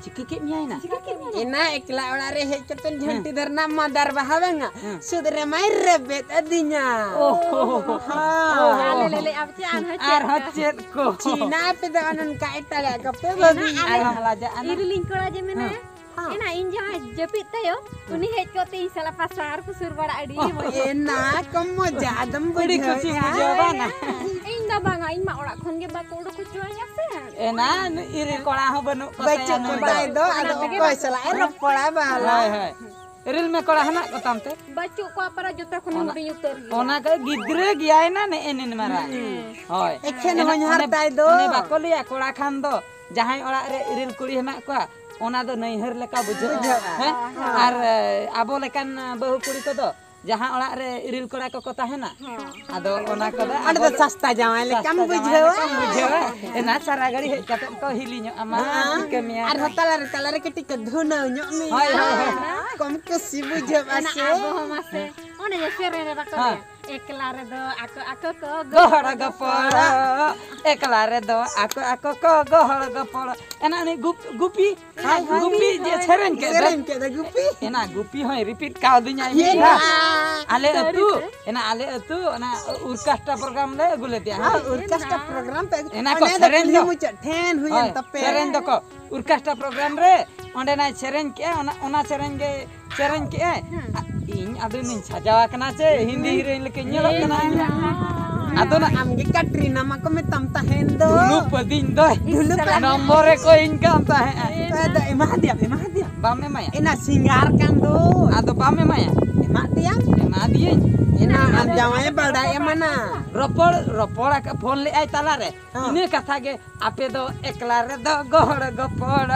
ᱪᱤᱠᱟᱹ ᱠᱮᱫ ᱢᱮᱭᱟᱭ ᱱᱟ? ᱪᱤᱠᱟᱹ ᱠᱮᱫ ᱢᱮᱭᱟᱭ? ᱮᱱᱟ ᱮᱠᱞᱟ ᱚᱲᱟᱜ ᱨᱮ ᱦᱮᱡ ᱠᱟᱛᱮ ᱦᱮᱸ᱾ ᱡᱷᱟᱹᱱᱴᱤ ᱫᱷᱟᱨᱱᱟ ᱢᱟᱫᱟᱨ ᱵᱟᱦᱟ ᱵᱟᱝᱟ, ᱦᱮᱸ᱾ ᱥᱩᱫ ᱨᱮ ᱢᱟᱭ ᱨᱮᱵᱮᱫ ᱟᱹᱫᱤᱧᱟ᱾ ᱳᱦᱳ᱾ ᱦᱳᱭ᱾ ᱟᱞᱮ ᱞᱮ ᱞᱟᱹᱭᱟ, ᱪᱮᱫ ᱟᱨᱦᱚᱸ ᱪᱮᱫ ᱟᱨᱦᱚᱸ ᱠᱚ? ᱪᱮᱫ ᱠᱚ? ᱪᱤᱱᱟ ᱟᱯᱮ ᱫᱚ ᱚᱱᱠᱟ ᱮᱴᱟᱜᱟᱜ ᱠᱚᱯᱮ ᱮᱱᱟ ᱵᱷᱟᱹᱵᱤᱭᱮᱫᱼᱟ᱾ ᱟᱞᱮ ᱟᱞᱚᱢ ᱞᱟᱡᱟᱜᱼᱟ ᱱᱟ᱾ ᱤᱨᱤᱞᱤᱧ ᱠᱚᱲᱟ ᱡᱮ ᱢᱮᱱᱟᱭᱟ, ᱦᱮᱸ᱾ ᱮᱱᱟ ᱤᱧ ᱡᱟᱦᱟᱸᱭ ᱡᱟᱹᱯᱤᱫ ᱛᱟᱭᱚᱢ, ᱩᱱᱤ ᱦᱮᱡ ᱠᱟᱛᱮ ᱤᱧ ᱥᱟᱞᱟᱜ ᱯᱟᱥᱟᱨ ᱯᱩᱥᱩᱨ ᱵᱟᱲᱟ ᱟᱹᱰᱤ ᱢᱚᱡᱽ᱾ ᱮᱱᱟ ᱠᱚᱢ ᱢᱚᱡᱟ ᱟᱫᱚᱢ ᱠᱩᱲᱤ ᱠᱩᱥᱤ ᱵᱩᱡᱷᱟᱹᱣᱮᱫᱼᱟ᱾ ᱵᱩᱡᱷᱟᱹᱣ ᱵᱟᱝ? ᱤᱧ ᱫᱚ ᱵᱟᱝᱟ, ᱤᱧ ᱢᱟ ᱚᱲᱟᱜ ᱠᱷᱚᱱ ᱜᱮ ᱵᱟᱠᱚ ᱩᱰᱩᱠ ᱦᱚᱪᱚᱣᱟᱹᱧᱟ ᱥᱮ᱾ ᱮᱱᱟ ᱤᱨᱤᱞ ᱠᱚᱲᱟ ᱦᱚᱸ ᱵᱟᱹᱱᱩᱜ ᱠᱚ ᱵᱟᱹᱪᱩᱜ ᱛᱟᱭᱟ ᱠᱚ ᱱᱚᱰᱮ᱾ ᱛᱟᱭ ᱫᱚ, ᱟᱫᱚ ᱚᱱᱟ ᱛᱮᱜᱮ ᱚᱠᱚᱭ ᱵᱟᱠᱚ ᱥᱟᱞᱟᱜ ᱮ ᱨᱚᱯᱚᱲᱟ ᱵᱟᱞᱟ? ᱦᱳᱭ, ᱦᱳᱭ᱾ ᱤᱨᱤᱞ ᱢᱮ ᱠᱚᱲᱟ ᱦᱮᱱᱟᱜ ᱠᱚᱛᱟᱢ ᱛᱮ? ᱵᱟᱹᱪᱩᱜ ᱠᱚᱣᱟ ᱯᱟᱨᱟ, ᱡᱚᱛᱚ ᱠᱷᱚᱱ ᱚᱱᱟ, ᱦᱩᱰᱤᱧ ᱩᱛᱟᱹᱨ ᱜᱮᱭᱟ᱾ ᱚᱱᱟ ᱠᱚ ᱜᱤᱫᱽᱨᱟᱹ ᱜᱮᱭᱟᱭ ᱱᱟ ᱱᱮᱜᱼᱮ ᱱᱤᱱ ᱢᱟᱨᱟᱝ᱾ ᱦᱮᱸ᱾ ᱦᱳᱭ᱾ ᱮᱠᱷᱮᱱ ᱮᱱᱟ ᱦᱚᱧᱦᱟᱨ ᱚᱱᱮ, ᱛᱟᱭ ᱫᱚ᱾ ᱚᱱᱮ ᱵᱟᱠᱚ ᱞᱟᱹᱭᱟ ᱠᱚᱲᱟ ᱠᱷᱟᱱ ᱫᱚ ᱡᱟᱦᱟᱸᱭ ᱚᱲᱟᱜ ᱨᱮ ᱤᱨᱤᱞ ᱠᱩᱲᱤ ᱦᱮᱱᱟᱜ ᱠᱚᱣᱟ, ᱚᱱᱟ ᱫᱚ ᱱᱟᱹᱭᱦᱟᱹᱨ ᱞᱮᱠᱟ ᱵᱩᱡᱷᱟᱹᱜᱼᱟ᱾ ᱵᱩᱡᱷᱟᱹᱜᱼᱟ᱾ ᱦᱮᱸ? ᱦᱮᱸ᱾ ᱟᱨ, ᱮ, ᱟᱵᱚ ᱞᱮᱠᱟᱱ ᱵᱟᱹᱦᱩ ᱠᱩᱲᱤ ᱠᱚᱫᱚ ᱡᱟᱦᱟᱸ ᱚᱲᱟᱜ ᱨᱮ ᱤᱨᱤᱞ ᱠᱚᱲᱟ ᱠᱚᱠᱚ ᱛᱟᱦᱮᱱᱟ, ᱦᱮᱸ᱾ ᱟᱫᱚ ᱚᱱᱟ ᱠᱚᱫᱚ ᱚᱸᱰᱮ ᱟᱵᱚ ᱫᱚ ᱥᱟᱥᱛᱟ ᱡᱟᱶᱟᱭ ᱞᱮᱠᱟᱢ ᱥᱟᱥᱛᱟ ᱡᱟᱶᱟᱭ ᱵᱩᱡᱷᱟᱹᱣᱟ᱾ ᱞᱮᱠᱟᱢ ᱵᱩᱡᱷᱟᱹᱣᱟ᱾ ᱮᱱᱟ ᱥᱟᱨᱟ ᱜᱷᱟᱹᱲᱤ ᱦᱮᱡ ᱠᱟᱛᱮ ᱠᱚ ᱦᱤᱞᱤᱧᱚᱜᱼᱟ, ᱢᱟ ᱦᱮᱸ᱾ ᱪᱤᱠᱟᱹ ᱢᱮᱭᱟ᱾ ᱟᱨᱦᱚᱸ ᱛᱟᱞᱟᱨᱮ, ᱛᱟᱞᱟᱨᱮ ᱠᱟᱹᱴᱤᱡ ᱠᱚ ᱫᱷᱩᱱᱟᱹᱣ ᱧᱚᱜ ᱢᱮᱭᱟ᱾ ᱦᱳᱭ, ᱦᱳᱭ, ᱦᱳᱭ᱾ ᱠᱚᱢ ᱠᱩᱥᱤ ᱵᱩᱡᱷᱟᱹᱜᱼᱟ ᱮᱱᱟ ᱥᱮ᱾ ᱟᱵᱚ ᱦᱚᱸ ᱢᱟᱥᱮ, ᱚᱱᱮ ᱡᱮ ᱥᱮᱨᱮᱧ ᱨᱮ ᱵᱟᱠᱚ ᱦᱮᱸ᱾ ᱞᱟᱹᱭᱟ, ᱮᱠᱞᱟ ᱨᱮᱫᱚ ᱟᱠᱚ ᱟᱠᱚ ᱠᱚ ᱜᱚᱦᱚᱲ ᱜᱚᱯᱚᱲᱚ᱾ ᱮᱠᱞᱟ ᱨᱮᱫᱚ ᱟᱠᱚ ᱟᱠᱚ ᱠᱚ ᱜᱚᱦᱚᱲ ᱜᱚᱯᱚᱲᱚ᱾ ᱮᱱᱟ ᱩᱱᱤ ᱜᱩᱯ-, ᱜᱩᱯᱤ, ᱦᱳᱭ, ᱦᱳᱭ᱾ ᱜᱩᱯᱤ ᱡᱮ ᱥᱮᱨᱮᱧ ᱠᱮᱫ ᱫᱚ᱾ ᱥᱮᱨᱮᱧ ᱠᱮᱫ ᱫᱚ ᱜᱩᱯᱤ᱾ ᱮᱱᱟ ᱜᱩᱯᱤ ᱦᱚᱸᱭ repeat ᱠᱟᱣᱫᱤᱧᱟᱭ ᱢᱤᱫ ᱫᱷᱟᱣ᱾ ᱟᱞᱮ ᱥᱟᱹᱨᱤ ᱟᱹᱛᱩ, ᱛᱮ? ᱮᱱᱟ ᱟᱞᱮ ᱟᱹᱛᱩ, ᱚᱱᱟ orchestra program ᱞᱮ ᱟᱹᱜᱩ ᱞᱮᱫᱮᱭᱟ, ᱦᱮᱸ᱾ ᱦᱳᱭ, orchestra program ᱯᱮ ᱟᱹᱜᱩ-, ᱮᱱᱟ ᱠᱚ ᱚᱱᱮ ᱫᱚ ᱥᱮᱨᱮᱧ ᱠᱩᱞᱦᱤ ᱫᱚ᱾ ᱢᱩᱪᱟᱹᱫ ᱴᱷᱮᱱ ᱦᱩᱭᱮᱱ ᱦᱳᱭ, ᱛᱟᱯᱮ᱾ ᱥᱮᱨᱮᱧ ᱫᱚᱠᱚ orchestra program ᱨᱮ, ᱚᱸᱰᱮᱱᱟᱭ ᱥᱮᱨᱮᱧ ᱠᱮᱜᱼᱟ, ᱚᱱᱟ, ᱚᱱᱟ ᱥᱮᱨᱮᱧ ᱜᱮ ᱥᱮᱨᱮᱧ ᱠᱮᱜᱼᱟᱭ᱾ ᱦᱮᱸ᱾ ᱟ-, ᱤᱧ ᱟᱫᱚᱧ ᱥᱟᱡᱟᱣ ᱟᱠᱟᱱᱟ ᱪᱮ, ᱦᱤᱱᱫᱤ heroine ᱞᱮᱠᱟᱧ ᱧᱮᱞᱚᱜ ᱠᱟᱱᱟ ᱤᱧ ᱫᱚ᱾ ᱟᱫᱚ ᱱᱟ- ᱟᱢ ᱜᱮ ᱠᱟᱴᱨᱤᱱᱟ ᱢᱟ ᱠᱚ ᱢᱮᱛᱟᱢ ᱛᱟᱦᱮᱸᱱ ᱫᱚ᱾ ᱫᱷᱩᱞᱩ ᱯᱟᱹᱫᱤᱧ ᱫᱚᱭ ᱫᱷᱩᱞᱩ ᱯᱟᱹᱫᱤᱧ᱾ ᱱᱚᱢᱵᱚᱨᱮ ᱠᱚᱭᱤᱧ ᱠᱟᱱ ᱛᱟᱦᱮᱸᱫ᱾ ᱟᱫᱚ ᱮᱢᱟ ᱫᱤᱭᱟᱢ, ᱮᱢᱟ ᱫᱤᱭᱟᱢ᱾ ᱵᱟᱢ ᱮᱢᱟᱭᱟ? ᱮᱱᱟ ᱥᱤᱝᱜᱟᱨ ᱠᱟᱱ ᱫᱚ᱾ ᱟᱫᱚ ᱵᱟᱢ ᱮᱢᱟᱭᱟ? ᱮᱢᱟ ᱫᱤᱭᱟᱢ᱾ ᱮᱢᱟ ᱫᱤᱭᱟᱹᱧ᱾ ᱮᱱᱟ ᱟᱢ ᱡᱟᱶᱟᱭ ᱵᱟᱰᱟᱭ ᱮᱢᱟᱱᱟ᱾ ᱨᱚᱯᱚᱲ, ᱨᱚᱯᱚᱲ ᱟᱠᱟᱫ, ᱯᱷᱳᱱ ᱞᱮᱫᱟᱭ ᱛᱟᱞᱟᱨᱮ᱾ ᱦᱮᱸ᱾ ᱤᱱᱟᱹ ᱠᱟᱛᱷᱟ ᱜᱮ, ᱟᱯᱮ ᱫᱚ ᱮᱠᱞᱟ ᱨᱮᱫᱚ ᱜᱚᱦᱚᱲ ᱜᱚᱯᱚᱲ,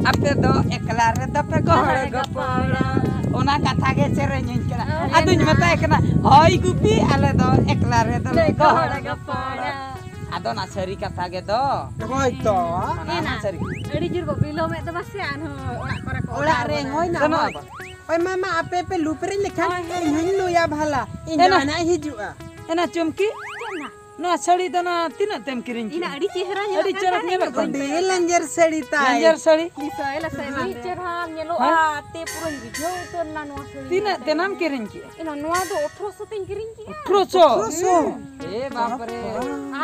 ᱟᱯᱮ ᱫᱚ ᱮᱠᱞᱟ ᱨᱮᱫᱚ ᱯᱮ ᱜᱚᱦᱚᱲ ᱜᱚᱦᱚᱲ ᱜᱚᱯᱚᱲ᱾ ᱜᱚᱯᱚᱲ᱾ ᱚᱱᱟ ᱠᱟᱛᱷᱟ ᱜᱮ ᱥᱮᱨᱮᱧ ᱟᱹᱧ ᱠᱟᱱᱟ᱾ ᱚ, ᱟᱫᱚᱧ ᱮᱱᱟ᱾ ᱢᱮᱛᱟᱭ ᱠᱟᱱᱟ, "ᱦᱳᱭ ᱜᱩᱯᱤ, ᱟᱞᱮ ᱫᱚ ᱮᱠᱞᱟ ᱨᱮᱫᱚ ᱞᱮ ᱞᱮ ᱜᱚᱦᱚᱲ ᱜᱚᱦᱚᱲ ᱜᱚᱯᱚᱲ᱾ ᱜᱚᱯᱚᱲ᱾ ᱟᱫᱚ ᱚᱱᱟ ᱥᱟᱹᱨᱤ ᱠᱟᱛᱷᱟ ᱜᱮ ᱫᱚ᱾ ᱦᱳᱭ ᱛᱚ᱾ ᱚᱱᱟ ᱮᱱᱟ᱾ ᱥᱟᱹᱨᱤ᱾ ᱟᱹᱰᱤ ᱡᱳᱨ ᱵᱚ ᱵᱤᱞᱚᱢᱮᱫ ᱫᱚ ᱵᱟᱥᱮ, ᱟᱨᱦᱚᱸ ᱚᱲᱟᱜ ᱠᱚᱨᱮ ᱠᱚ ᱚᱲᱟᱜ ᱚᱰᱟᱣ ᱨᱮ ᱵᱚᱱᱟ᱾ ᱦᱳᱭ ᱱᱟ, ᱥᱮᱱᱚᱜ ᱦᱳᱭ᱾ ᱟᱵᱚ᱾ ᱦᱳᱭ ᱢᱟ, ᱢᱟ, ᱟᱯᱮ ᱯᱮ ᱞᱩᱯ ᱨᱮ ᱞᱮᱠᱷᱟᱱ ᱦᱳᱭ, ᱦᱳᱭ᱾ ᱤᱧ ᱦᱚᱸᱧ ᱞᱩᱭᱟ ᱵᱷᱟᱞᱟ᱾ ᱤᱧ ᱮᱱᱟ᱾ ᱡᱟᱶᱟᱭ ᱱᱟᱜ ᱦᱤᱡᱩᱜᱼᱟ᱾ ᱮᱱᱟ ᱪᱩᱢᱠᱤ? ᱪᱮᱫ ᱱᱟᱜ? ᱱᱚᱣᱟ ᱥᱟᱹᱲᱤ ᱫᱚ ᱱᱟ ᱛᱤᱱᱟᱹᱜ ᱛᱮᱢ ᱠᱤᱨᱤᱧ ᱠᱮᱜᱼᱟ? ᱤᱱᱟ ᱟᱹᱰᱤ ᱪᱮᱦᱨᱟ ᱧᱮᱞᱚᱜ ᱟᱹᱰᱤ ᱠᱟᱱ ᱪᱚᱨᱚᱠ ᱛᱟᱦᱮᱸᱫ, ᱧᱮᱞᱚᱜ ᱤᱧ ᱠᱟᱱ ᱵᱟᱹᱧ ᱛᱟᱦᱮᱸᱫ᱾ ᱞᱮᱸᱡᱮᱨ ᱥᱟᱹᱲᱤ ᱛᱟᱭ᱾ ᱞᱮᱸᱡᱮᱨ ᱥᱟᱹᱲᱤ? ᱫᱤᱥᱟᱹᱭ ᱞᱮ ᱥᱮ ᱟᱹᱰᱤ ᱵᱟᱝ? ᱪᱮᱦᱨᱟ ᱧᱮᱞᱚᱜᱼᱟ, ᱦᱮᱸ? ᱛᱮ ᱯᱩᱨᱟᱹᱧ ᱵᱩᱡᱷᱟᱹᱣ ᱩᱛᱟᱹᱨ ᱮᱱᱟ ᱱᱚᱣᱟ ᱥᱟᱹᱲᱤ ᱛᱤᱱᱟᱹᱜ ᱧᱮᱞᱛᱮ᱾ ᱛᱮᱱᱟᱢ ᱠᱤᱨᱤᱧ ᱠᱮᱜᱼᱟ? ᱤᱱᱟ ᱱᱚᱣᱟ ᱫᱚ ᱟᱴᱷᱨᱚᱥᱚ ᱛᱮᱧ ᱠᱤᱨᱤᱧ ᱠᱮᱜᱼᱟ᱾ ᱟᱴᱷᱨᱚᱥᱚ? ᱟᱴᱷᱨᱚᱥᱚ? ᱦᱩᱸ᱾ ᱮ ᱵᱟᱯ ᱨᱮ᱾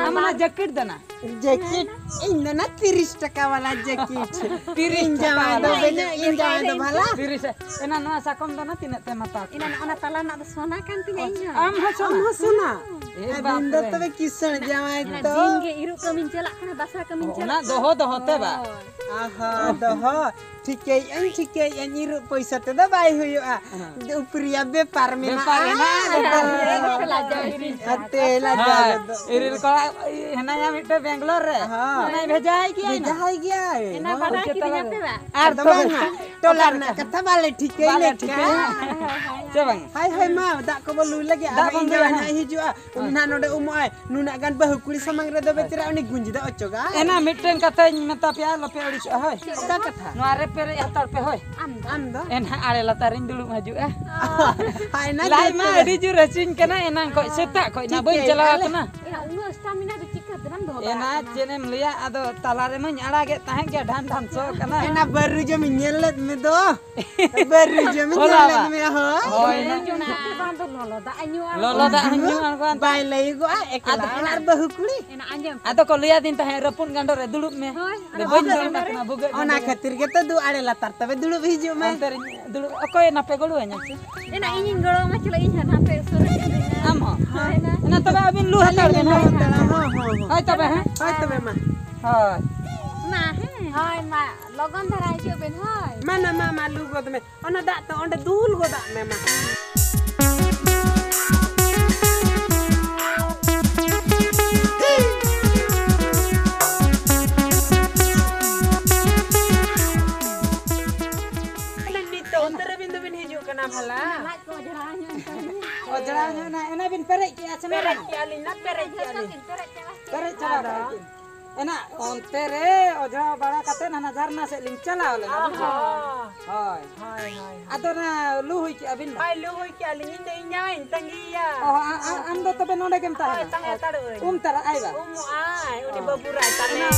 ᱟᱢ ᱚᱱᱟ ᱡᱮᱠᱮᱴ ᱫᱚ ᱱᱟ? ᱡᱮᱠᱮᱴ? ᱤᱧ ᱫᱚ ᱱᱟ ᱛᱤᱨᱤᱥ ᱴᱟᱠᱟ ᱵᱟᱞᱟ ᱡᱮᱠᱮᱴ᱾ ᱛᱤᱨᱤᱥ ᱤᱧ ᱴᱟᱠᱟ ᱡᱟᱶᱟᱭ ᱫᱚ ᱵᱟᱞᱟ᱾ ᱵᱟᱹᱧ, ᱤᱧ ᱡᱟᱶᱟᱭ ᱫᱚ ᱵᱷᱟᱞᱟ᱾ ᱛᱤᱨᱤᱥ᱾ ᱮᱱᱟ ᱱᱚᱣᱟ ᱥᱟᱠᱚᱢ ᱫᱚ ᱱᱟ ᱛᱤᱱᱟᱹᱜ ᱛᱮᱢ ᱦᱟᱛᱟᱣ ᱠᱮᱫᱟ? ᱮᱱᱟ ᱱᱚᱜᱼᱚ ᱱᱟ ᱛᱟᱞᱟ ᱨᱮᱱᱟᱜ ᱫᱚ ᱥᱚᱱᱟ ᱠᱟᱱ ᱛᱤᱧᱟ ᱤᱧ ᱦᱚᱸ᱾ ᱟᱢ ᱦᱚᱸ ᱥᱚᱱᱟ? ᱟᱢ ᱦᱚᱸ ᱥᱚᱱᱟ? ᱮ ᱟᱹᱵᱤᱱ ᱵᱟᱯ ᱫᱚ ᱨᱮ᱾ ᱛᱚᱵᱮ ᱠᱤᱥᱟᱹᱬ ᱡᱟᱶᱟᱭ ᱦᱮᱸ, ᱛᱚ᱾ ᱫᱤᱱ ᱜᱮ ᱤᱨᱚᱜ ᱠᱟᱹᱢᱤᱧ ᱪᱟᱞᱟᱜ ᱠᱟᱱᱟ, ᱵᱟᱥᱟ ᱠᱟᱹᱢᱤᱧ ᱚᱱᱟ ᱪᱟᱞᱟᱜ ᱫᱚᱦᱚ ᱠᱟᱱᱟ᱾ ᱫᱚᱦᱚ ᱛᱮ ᱵᱟ? ᱦᱳᱭ᱾ ᱟᱦᱟ, ᱫᱚᱦᱚ᱾ ᱴᱷᱤᱠᱟᱹᱭᱮᱫ ᱟᱹᱧ, ᱴᱷᱤᱠᱟᱹᱭᱮᱫ ᱟᱹᱧ, ᱤᱨᱚᱜ ᱯᱚᱭᱥᱟ ᱛᱮᱫᱚ ᱵᱟᱭ ᱦᱩᱭᱩᱜᱼᱟ᱾ ᱦᱮᱸ᱾ ᱩᱯᱨᱤᱭᱟ ᱵᱮᱯᱟᱨ ᱵᱮᱯᱟᱨ ᱢᱮᱱᱟᱜᱼᱟ᱾ ᱢᱮᱱᱟᱜᱼᱟ᱾ ᱞᱟᱡᱟᱣ ᱜᱤᱨᱤ᱾ ᱦᱟᱛᱮ ᱞᱟᱡᱟᱣ ᱦᱳᱭ, ᱜᱮᱫᱚᱜ᱾ ᱤᱨᱤᱞ ᱠᱚᱲᱟ ᱦᱮᱱᱟᱭᱟ ᱢᱤᱫᱴᱮᱱ ᱵᱮᱝᱜᱟᱞᱳᱨ ᱨᱮ᱾ ᱦᱳᱭ᱾ ᱚᱱᱟᱭ ᱵᱷᱮᱡᱟᱭ ᱜᱮᱭᱟᱭ ᱱᱟ᱾ ᱵᱷᱮᱡᱟᱭ ᱜᱮᱭᱟᱭ᱾ ᱮᱱᱟ ᱦᱳᱭ᱾ ᱵᱟᱰᱟᱭ ᱪᱮᱫ ᱠᱤᱫᱤᱧᱟ ᱛᱟᱞᱟ ᱯᱮ ᱨᱮ? ᱵᱟ? ᱟᱨ ᱟᱫᱚ ᱛᱚᱵᱮ ᱵᱟᱝᱟ, ᱴᱚᱞᱟ ᱚᱠᱟ ᱨᱮᱱᱟᱜ ᱞᱮᱠᱟ? ᱠᱟᱛᱷᱟ ᱵᱟᱞᱮ ᱴᱷᱤᱠᱟᱹᱭ ᱵᱟᱞᱮ ᱞᱮᱠᱟ᱾ ᱴᱷᱤᱠᱟᱹᱭᱟ᱾ ᱦᱳᱭ, ᱦᱳᱭ, ᱦᱳᱭ᱾ ᱪᱮ ᱵᱟᱝ? ᱦᱟᱭ, ᱦᱟᱭ, ᱢᱟ, ᱫᱟᱜ ᱠᱚᱵᱚ ᱞᱩ ᱞᱮᱜᱮ᱾ ᱫᱟᱜ ᱟᱨ ᱵᱚᱱ ᱤᱧ ᱞᱩᱭᱟ, ᱡᱟᱶᱟᱭ ᱦᱮᱸ᱾ ᱱᱟᱦᱟᱜ ᱦᱤᱡᱩᱜᱼᱟ᱾ ᱩᱱᱤ ᱦᱮᱸ᱾ ᱱᱟᱦᱟᱜ ᱱᱚᱰᱮ ᱩᱢᱚᱜᱼᱟᱭ᱾ ᱱᱩᱱᱟᱹᱜ ᱜᱟᱱ ᱵᱟᱹᱦᱩ ᱠᱩᱲᱤ ᱥᱟᱢᱟᱝ ᱨᱮᱫᱚ ᱵᱮᱪᱟᱨᱟ ᱩᱱᱤ ᱜᱩᱸᱡᱤ ᱫᱚ ᱚᱪᱚᱜᱟ᱾ ᱮᱱᱟ ᱢᱤᱫᱴᱮᱱ ᱠᱟᱛᱷᱟᱧ ᱢᱮᱛᱟ ᱯᱮᱭᱟ, ᱟᱞᱚᱯᱮ ᱟᱹᱲᱤᱥᱚᱜᱼᱟ, ᱦᱳᱭ᱾ ᱚᱠᱟ ᱠᱟᱛᱷᱟ? ᱱᱚᱣᱟ ᱨᱮ ᱯᱮᱨᱮᱡ ᱦᱟᱛᱟᱲ ᱯᱮ, ᱦᱳᱭ᱾ ᱟᱢ ᱫᱚ? ᱟᱢ ᱫᱚ? ᱮᱱᱦᱟᱜ ᱟᱲᱮ ᱞᱟᱛᱟᱨ ᱨᱤᱧ ᱫᱩᱲᱩᱵ ᱦᱤᱡᱩᱜᱼᱟ᱾ ᱦᱟᱭ ᱱᱟ ᱞᱟᱡ ᱡᱮ ᱢᱟ ᱯᱮᱨᱮᱡ᱾ ᱟᱹᱰᱤ ᱡᱳᱨ ᱦᱟᱹᱥᱩᱧ ᱠᱟᱱᱟ, ᱮᱱᱟᱝ ᱠᱷᱚᱡ ᱥᱮᱛᱟᱜ ᱠᱷᱚᱡ ᱱᱟ ᱵᱟᱹᱧ ᱴᱷᱤᱠᱟᱹᱭᱮᱫ ᱪᱟᱞᱟᱣ ᱟᱞᱮ᱾ ᱟᱠᱟᱱᱟ᱾ ᱮᱱᱟ ᱩᱱᱟᱹᱜ stamina ᱫᱚ ᱪᱤᱠᱟᱹ ᱛᱮᱱᱟᱢ ᱫᱚᱦᱚ ᱫᱟᱲᱮᱭᱟᱜ ᱮᱱᱟ ᱠᱟᱱᱟ? ᱪᱮᱫ ᱮᱢ ᱞᱟᱹᱭᱟ, ᱟᱫᱚ ᱛᱟᱞᱟ ᱨᱮᱢᱟᱧ ᱟᱲᱟᱜᱮᱫ ᱛᱟᱦᱮᱸᱫ ᱜᱮ, ᱰᱷᱟᱱ ᱰᱷᱟᱱ ᱥᱚ ᱠᱟᱱᱟ᱾ ᱮᱱᱟ ᱵᱟᱹᱨᱩ ᱡᱚᱢᱤᱧ ᱧᱮᱞ ᱞᱮᱫ ᱢᱮ ᱫᱚ᱾ ᱵᱟᱹᱨᱩ ᱡᱚᱢᱤ ᱦᱚᱞᱟ ᱧᱮᱞ ᱞᱮᱫ ᱵᱟ? ᱢᱮᱭᱟ, ᱦᱳᱭ᱾ ᱦᱳᱭ ᱱᱟ᱾ ᱵᱟᱝ ᱫᱚ ᱞᱚᱞᱚ ᱫᱟᱜ ᱮ ᱧᱩ ᱟᱬᱜᱚ ᱦᱳᱭ᱾ ᱞᱚᱞᱚ ᱫᱟᱜ ᱦᱚᱸᱧ ᱧᱩ ᱟᱬᱜᱚᱣᱟᱱ ᱵᱟᱭ ᱛᱟᱦᱮᱸᱫ᱾ ᱞᱟᱹᱭᱚᱜᱚᱜᱼᱟ, ᱮᱠᱞᱟ ᱟᱫᱚ ᱚᱲᱟᱜ ᱵᱟᱹᱦᱩ ᱠᱩᱲᱤ᱾ ᱮᱱᱟ ᱟᱸᱡᱚᱢ ᱯᱮ᱾ ᱟᱫᱚ ᱠᱚ ᱞᱟᱹᱭᱟᱫᱤᱧ ᱛᱟᱦᱮᱸᱫ, ᱨᱟᱹᱯᱩᱫ ᱜᱟᱸᱰᱚ ᱨᱮ ᱫᱩᱲᱩᱵ ᱢᱮ᱾ ᱦᱳᱭ, ᱟᱫᱚ ᱵᱟᱹᱧ ᱨᱟᱹᱯᱩᱫ ᱫᱩᱲᱩᱵ ᱜᱟᱸᱰᱚ ᱟᱠᱟᱱᱟ ᱨᱮ᱾ ᱵᱷᱩᱜᱟᱹᱜ ᱚᱱᱟ ᱜᱟᱸᱰᱚ ᱨᱮ᱾ ᱠᱷᱟᱹᱛᱤᱨ ᱜᱮᱛᱚ ᱫᱩ ᱟᱲᱮ ᱞᱟᱛᱟᱨ ᱛᱚᱵᱮ ᱫᱩᱲᱩᱵ ᱦᱤᱡᱩᱜ ᱢᱮ᱾ ᱚᱱᱛᱮ ᱨᱤᱧ ᱫᱩᱲᱩᱵ, ᱚᱠᱚᱭ ᱱᱟᱯᱮ ᱜᱚᱲᱚ ᱟᱹᱧᱟ ᱪᱮ? ᱮᱱᱟ ᱤᱧᱤᱧ ᱜᱚᱲᱚ ᱟᱢᱟ, ᱪᱚᱞᱚ ᱤᱧ ᱦᱚᱸ ᱱᱟᱯᱮ ᱩᱥᱩᱨ ᱨᱮ ᱢᱤᱱᱟᱹᱧᱟ᱾ ᱟᱢ ᱦᱚᱸ? ᱦᱳᱭ ᱱᱟ᱾ ᱮᱱᱟ ᱛᱚᱵᱮ ᱟᱹᱵᱤᱱ ᱞᱩ ᱦᱟᱛᱟᱲ ᱵᱤᱱ, ᱦᱳᱭ᱾ ᱦᱳᱭ ᱛᱚᱵᱮ, ᱦᱮᱸ? ᱦᱳᱭ ᱛᱚᱵᱮ ᱢᱟ᱾ ᱦᱳᱭ᱾ ᱢᱟ, ᱦᱮᱸ᱾ ᱦᱳᱭ, ᱢᱟ, ᱞᱚᱜᱚᱱ ᱫᱷᱟᱨᱟ ᱦᱤᱡᱩᱜ ᱵᱤᱱ, ᱦᱳᱭ᱾ ᱢᱟ ᱱᱟ, ᱢᱟ, ᱢᱟ, ᱞᱩ ᱜᱚᱫ ᱢᱮ᱾ ᱚᱱᱟ ᱫᱟᱜ ᱛᱚ ᱚᱸᱰᱮ ᱫᱩᱞ ᱜᱚᱫᱟᱜ ᱢᱮ, ᱢᱟ᱾ ᱱᱤᱛᱚᱜ ᱩᱛᱟᱹᱨ ᱟᱹᱵᱤᱱ ᱫᱚᱵᱤᱱ ᱦᱤᱡᱩᱜ ᱠᱟᱱᱟ ᱵᱷᱟᱞᱟ᱾ ᱞᱟᱡ ᱠᱚ ᱚᱡᱽᱨᱟ ᱧᱚᱜ ᱮᱱ ᱛᱟᱵᱤᱱᱟ᱾ ᱚᱡᱽᱨᱟ ᱧᱚᱜ ᱮᱱᱟ, ᱮᱱᱟ ᱵᱤᱱ ᱯᱮᱨᱮᱡ ᱠᱮᱜᱼᱟ ᱥᱮ ᱯᱮᱨᱮᱡ ᱵᱟᱝ? ᱠᱮᱜᱼᱟ ᱞᱤᱧ ᱱᱟ, ᱯᱮᱨᱮᱡ ᱠᱮᱜᱼᱟ ᱞᱤᱧ᱾ ᱯᱮᱨᱮᱡ ᱪᱟᱵᱟ ᱟᱫᱚ ᱠᱟᱜᱼᱟ ᱠᱤᱱ᱾ ᱮᱱᱟ ᱚᱱᱛᱮ ᱨᱮ ᱚᱡᱽᱨᱟ ᱵᱟᱲᱟ ᱠᱟᱛᱮ ᱦᱟᱱᱟ ᱡᱷᱟᱨᱱᱟ ᱥᱮᱫ ᱞᱤᱧ ᱪᱟᱞᱟᱣ ᱞᱮᱱᱟ, ᱚ ᱵᱩᱡᱷᱟᱹᱣ? ᱦᱚᱸ᱾ ᱦᱳᱭ᱾ ᱦᱳᱭ, ᱦᱳᱭ, ᱦᱳᱭ᱾ ᱟᱫᱚ ᱚᱱᱟ ᱞᱩ ᱦᱩᱭ ᱠᱮᱜᱼᱟ ᱵᱤᱱ ᱵᱟᱝ? ᱦᱳᱭ, ᱞᱩ ᱦᱩᱭ ᱠᱮᱜᱼᱟ ᱞᱤᱧ, ᱤᱧ ᱫᱚ ᱤᱧ ᱡᱟᱶᱟᱭ ᱤᱧ ᱛᱟᱺᱜᱤᱭᱮᱭᱟ᱾ ᱚ, ᱟ-, ᱟ-, ᱟᱢ ᱫᱚ ᱛᱚᱵᱮ ᱱᱚᱰᱮ ᱜᱮᱢ ᱦᱳᱭ, ᱛᱟᱦᱮᱱᱟ? ᱛᱟᱦᱮᱸ ᱦᱟᱛᱟᱲᱚᱜ ᱟᱹᱧ᱾ ᱩᱢ ᱛᱟᱨᱟ ᱟᱭ ᱵᱟ? ᱩᱢᱩᱜ ᱟᱭ, ᱩᱱᱤ ᱚ᱾ ᱵᱟᱹᱵᱩ ᱨᱟᱭ ᱛᱟᱞᱮ᱾ ᱮᱱᱟ